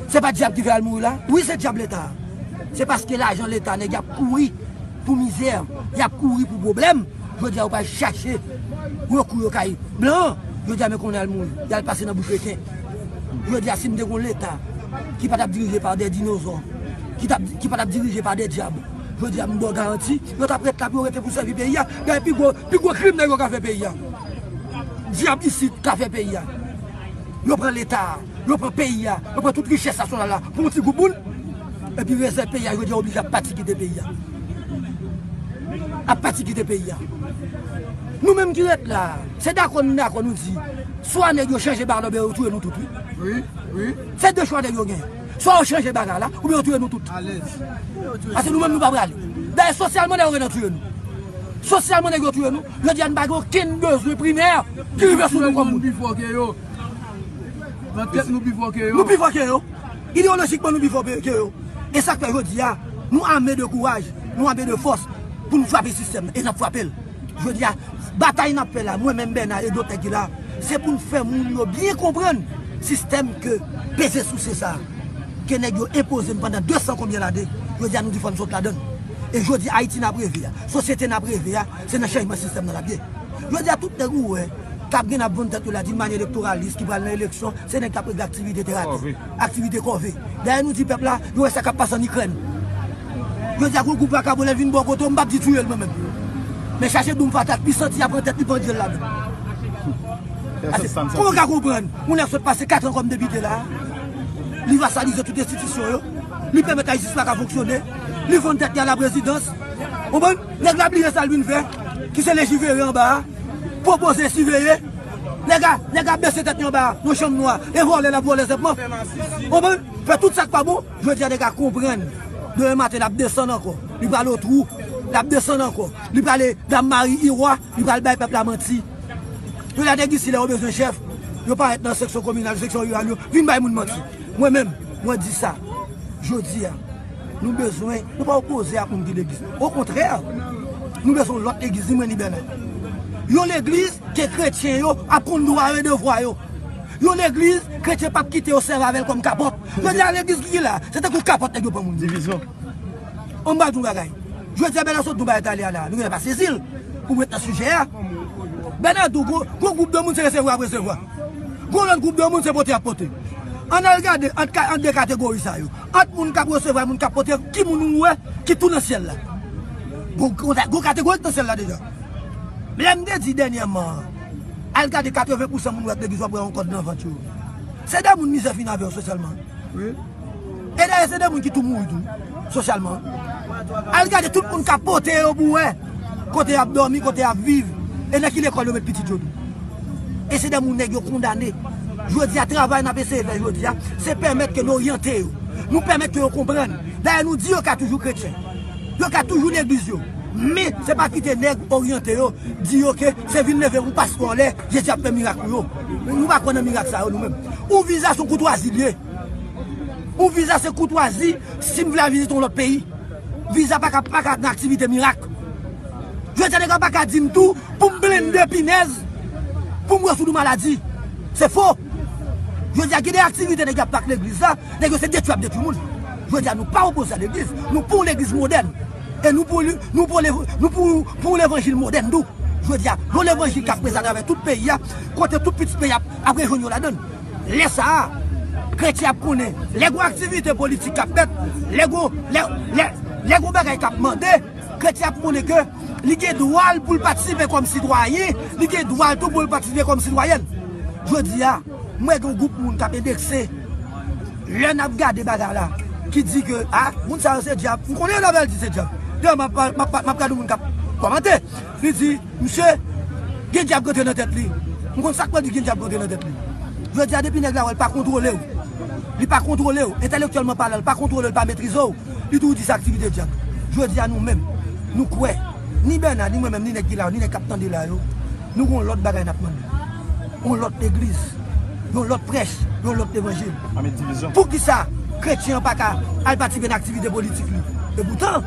se pa dyab ki fè al mouri la? Wi, se dyab Leta a. Se paske lajan Leta, nèg y ap kouri pou mizè, y ap kouri pou pwoblèm. Jodi a, yo pral chache rekou yo kay blan. Jodi a, men konnen al mouri. Y al pase nan bouch reken. Jodi a, si m te gon Leta ki pa t ap dirije pa de dinozò, ki t ap, ki pa t ap dirije pa de dyab, jodi a, m ba w garanti, yo t ap ret la pou yo rete pou sèvi peyi a. Dayè, pi gwo, pi gwo krim nèg yo ka fè peyi a. Dyab isit ka fè peyi a. Yo pran Leta a, yo pran peyi a, yo pran tout richès nasyonal la pou yon ti gwoup moun. Epi rezèv peyi a, jodi a, oblije ap pati kite peyi a. Ap pati kite peyi a. Nou menm ki ret la, se dakò nou dakò nou di, swa nèg yo chanje bagay la oubyen yo touye nou tout, wi. Wi, wi. Se de chwa nèg yo gen. Swa yo chanje bagay la, oubyen yo touye nou tout. Alèz. Paske nou menm nou pa prale. Dayè, sosyalman, nèg yo gentan touye nou. Sosyalman, nèg yo touye nou. Jodi a, nou pa gen okenn bezwen primè ki rive sou nou kòm moun. Bifò ke yo. Nan tèt nou pi fò ke yo. Nou pi fò ke yo. Ideyolojikman, nou pi fò ke yo. E sa k fè jodi a, nou ame de kouraj, nou ame de fòs pou nou frape sistèm nan. E n ap frape l. Jodi a, batay n ap fè la, mwen menm Bèna e dòt nèg ki la, se pou n fè moun yo byen konprann sistèm ke peze souse sa a, ke nèg yo enpoze n pandan de san konbyen lane. Jodi a, nou di fò n sot ladan l. E jodi a, Ayiti n ap reve a, sosyete n ap reve a, se nan chanjman sistèm nan l ap ye. Jodi a, tout nèg ou wè k ap gen ap vann tèt yo la d'une manière électoraliste ki pral nan eleksyon, se nèg k ap regle aktivite terapi, aktivite kòve. Dayè, nou di pèp la, nou wè sa k ap pase ann Ikrèn. Jodi a, gon gwoup vakabon lè l vin bò kote w, m p ap di touye l mwen menm. Men chache doum fatal, li santi y ap pran tèt li pandye l la menm. Kòman w ka konprann yon nèg sot pase kat an kòm depite la, li vasalize tout enstitisyon yo, li pèmèt lajistis pa ka fonksyone, li vann tèt li a laprezidans. Konprann? Nèg la bliye sa l vin fè, ki se lejifere anba a, pwopoze siveye. Nèg a, nèg a bese tèt li anba a, nan chanm nwa, e vòlè l ap vòlè senpman. Konprann? Fè tout sa k pa bon, jodi a nèg a konprann. Demen maten, l ap desann ankò. Li prale Otwou, l ap desann ankò. Li prale Dam Mari Iwa, li pral bay pèp la manti. Yo la nèg isi, lè yo bezwen chèf, yo parèt nan seksyon kominal, seksyon riral yo, vin bay moun manti. Mwen menm, mwen di sa. Jodi a, nou bezwen, nou pa opoze ak moun ki legliz. Okontrè, nou bezwen yon lòt legliz, ni mwen ni Bèna. Yon legliz ke kretyen yo ap konn dwa yo e devwa yo. Yon legliz, kretyen p ap kite yo sèvi avè l kòm kapòt. Jodi a, legliz ki la, se tankou kapòt nèg yo pran moun. Divizyon. Ann ba di yon bagay. Jodi a, Bèna sot di yon bagay talè a la, nou genlè pa sezi l pou m ret nan sijè a. Bèna di w, gon, gon gwoup de moun se resevwa y ap resevwa. Gon lòt gwoup de moun se pote y ap pote. Ann al gade ant ka-, ant de kategori sa yo. Ant moun k ap resevwa, moun k ap pote, ki moun ou wè ki tou nan syèl la? Gon, gon, gon kategori k nan syèl la deja. Lè m te di dènyèman, al gade katreven pousan moun w ap legliz w ap wè yon kòd nan vant yo. Se de moun mizè fin avè yo sosyalman. Wi. E dayè, se de moun ki tou mouri tou, sosyalman. Al gade tout moun k ap pote yo pou wè kote y ap dòmi, kote y ap viv, e nan ki lekòl yo met pitit yo tou. E se de moun nèg yo kondane. Jodi a, travay n ap eseye fè jodi a, se pèmèt ke n oryante yo. Nou pèmèt ke yo konprann. Dayè, nou di yo ka toujou kretyen. Yo ka toujou legliz yo. Men, se pa kite nèg oryante yo, di yo ke se vin leve yon pastè lè Jezi ap fè mirak pou yo. Nou pa kwè nan mirak sa yo, nou menm. Yon viza se yon koutwazi l ye. Yon viza se koutwazi, si m vle al vizite yon lòt peyi. Viza pa ka, pa ka nan aktivite mirak. Jodi a, nèg la pa ka di m tou pou m blende pinèz, pou m wè si w di maladi. Se fo. Jodi a, gen de aktivite nèg y ap fè ak legliz la, nèg yo se detwi y ap detwi moun. Jodi a, nou pa opoze a legliz, nou pou yon legliz modèn. E nou pou li, nou pou lev-, nou pou, pou yon levanjil modèn tou. Jodi a, yon levanjil k ap prese atravè tout peyi a, kote tout pitit peyi a ap, ap rejwenn yo ladan l. Lè sa a, kretyen ap konnen, lè gon aktivite politik k ap fèt, lè gon, lè, lè, lè gon bagay k ap mande, kretyen ap konnen ke li gen dwa l pou l patisipe kòm sitwayen, li gen dwa l tou pou l patisipe kòm sitwayèn. Jodi a, m wè gen yon gwoup moun k ap endekse. Lè n ap gade bagay la, ki di ke, a, moun sa yo se dyab. M konnen yo lè yo di se dyab. Dayè, m ap, m ap, m ap gade moun k ap kòmante. Li di, misye, gen dyab k antre nan tèt li. M konn sa k pral di gen dyab k antre nan tèt li. Jodi a, depi nèg la wè l pa kontwole w, li pa kontwole w, entèlektyèlman palan, li pa kontwole w, li pa metrize w, li toujou di se aktivite djab. Jodi a, nou menm, nou kwè, ni Bèna, ni mwen menm, ni nèg ki la yo, ni nèg k ap tande la yo, nou gen yon lòt bagay n ap mande. Yon lòt legliz, yon lòt prèch, yon lòt levanjil. Poukisa kretyen an pa ka al patisipe nan aktivite politik li? Epoutan,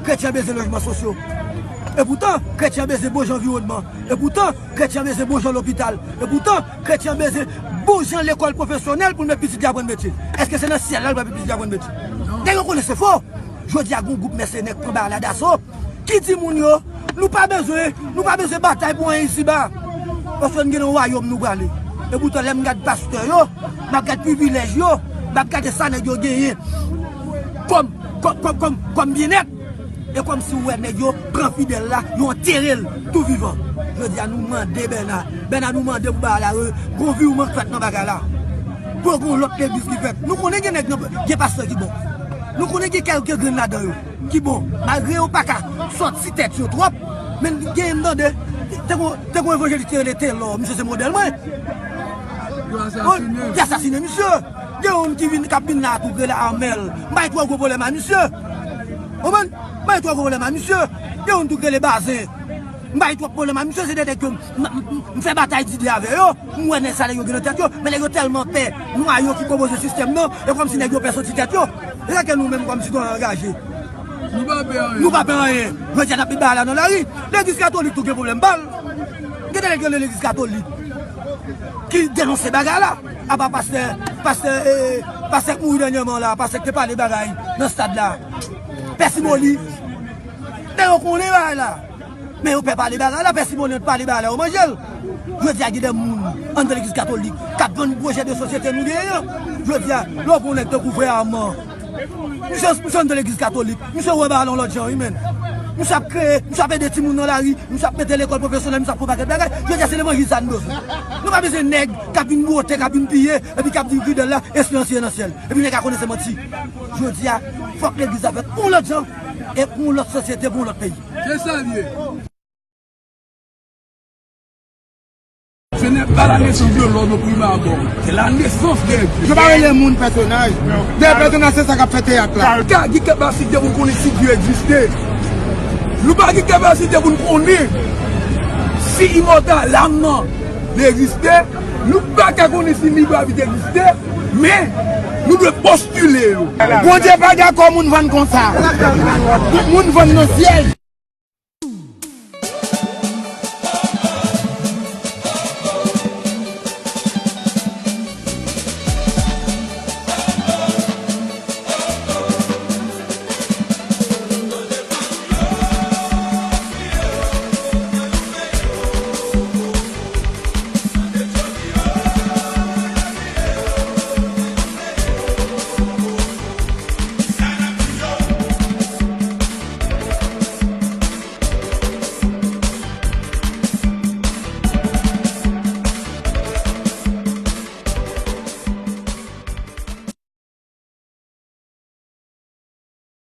kretyen an bezwen lojman sosyo. Epoutan, kretyen an bezwen bon jan anviwònman. Epoutan, kretyen an bezwen bon jan lopital. Epoutan, kretyen an bezwen bon jan lekòl pwofesyonèl pou l met pitit li aprann metye. Èske se nan syèl la l pral met pitit li aprann metye? Nèg yo konnen se fo. Jodi a, gen yon gwoup mèsenè k pran bagay la daso, ki di moun yo, nou pa bezwen, nou pa bezwen batay pou anyen isiba. Paske n gen nan wayòm nou prale. Epoutan, lè m gad pastè yo, m ap gad privilèj yo, m ap gade sa nèg yo genyen kòm, kòm, kòm, kòm, kòm byennèt. E kòmsi w wè nèg yo pran fidèl la, yo antere l tou vivan. Jodi a, nou mande Bèna. Bèna, nou mande pou bagay la, re-, gon viwman k fèt nan bagay la. Pou gon lòt legliz ki fèt. Nou konnen gen nèg nan, gen pastè ki bon. Nou konnen gen kèlke grenn ladan yo ki bon. Malgre yo pa ka sòti tèt yo twòp, men gen m tande, te gon, te gon evanjelis ki rele Telò, misye se modèl mwen. Yo asasine. Yo asasine misye. Gen youn ki vin, k ap vin la tou, k rele Armel. M pa gen twò gwo pwoblèm a misye. Konprann? M pa gen twò gwo pwoblèm a misye. Gen youn tou k rele Bazen. M pa gen twò pwoblèm a misye, se de nèg ke m, m, m, m fè batay dide avè yo. M wè nèg sa nèg yo gen nan tèt yo, men nèg yo tèlman pè nwa yo ki konpoze sistèm nan, e kòmsi nèg yo pè soti tèt yo. E sa ke nou menm kòm sitwayen angaje, nou pa pè anyen. Nou pa pè anyen. Jodi a n ap met bagay la nan lari. Legliz katolik tou gen pwoblèm pa l. Gen de nèg yo nan legliz katolik ki denonse bagay la. Apa pastè, pastè, eh, pastè k mouri dènyèman la, pastè k te pale bagay nan stad la. Pè Simoli. Nèg yo konnen bagay la. Men yo pè pale bagay la, pè Simoli ant pale bagay la, yo manje l. Jodi a gen de moun anndan legliz katolik k ap vann pwojè de sosyete nou genyen an. Jodi a, lè w pran yon nèg tankou frè Arman, misye, misye anndan legliz katolik, misye wè bagay la yon lòt jan, wi, men. Misye ap kreye, misye ap ede timoun nan lari, misye ap mete lekòl pwofesyonèl, misye ap fè yon pakèt bagay. Jodi a, se levanjil sa nou bezwen. Nou pa bezwen nèg k ap vin bwote, k ap vin piye, epi k ap di fidèl la, esperans li nan syèl. Epi nèg la konnen se manti. Jodi a, fòk legliz la fèt yon lòt jan, e pou yon lòt sosyete, pou yon lòt peyi. Se sa l ye. Ce n'est pas la naissance de l'homme au prime abord, c'est la naissance des dieux. Yo pa rele moun pèsonaj. De pèsonaj, se sa k ap fè teyat la. Nou pa gen kapasite pou n konnen si Dye egziste. Nou pa gen kapasite pou n konnen si imòtal, lam nan, li egziste. Nou pa ka konnen si libre arbitre egziste. Men, nou dwe postile yo. Bondye pa dakò moun vann konsa. Moun vann nan syèj.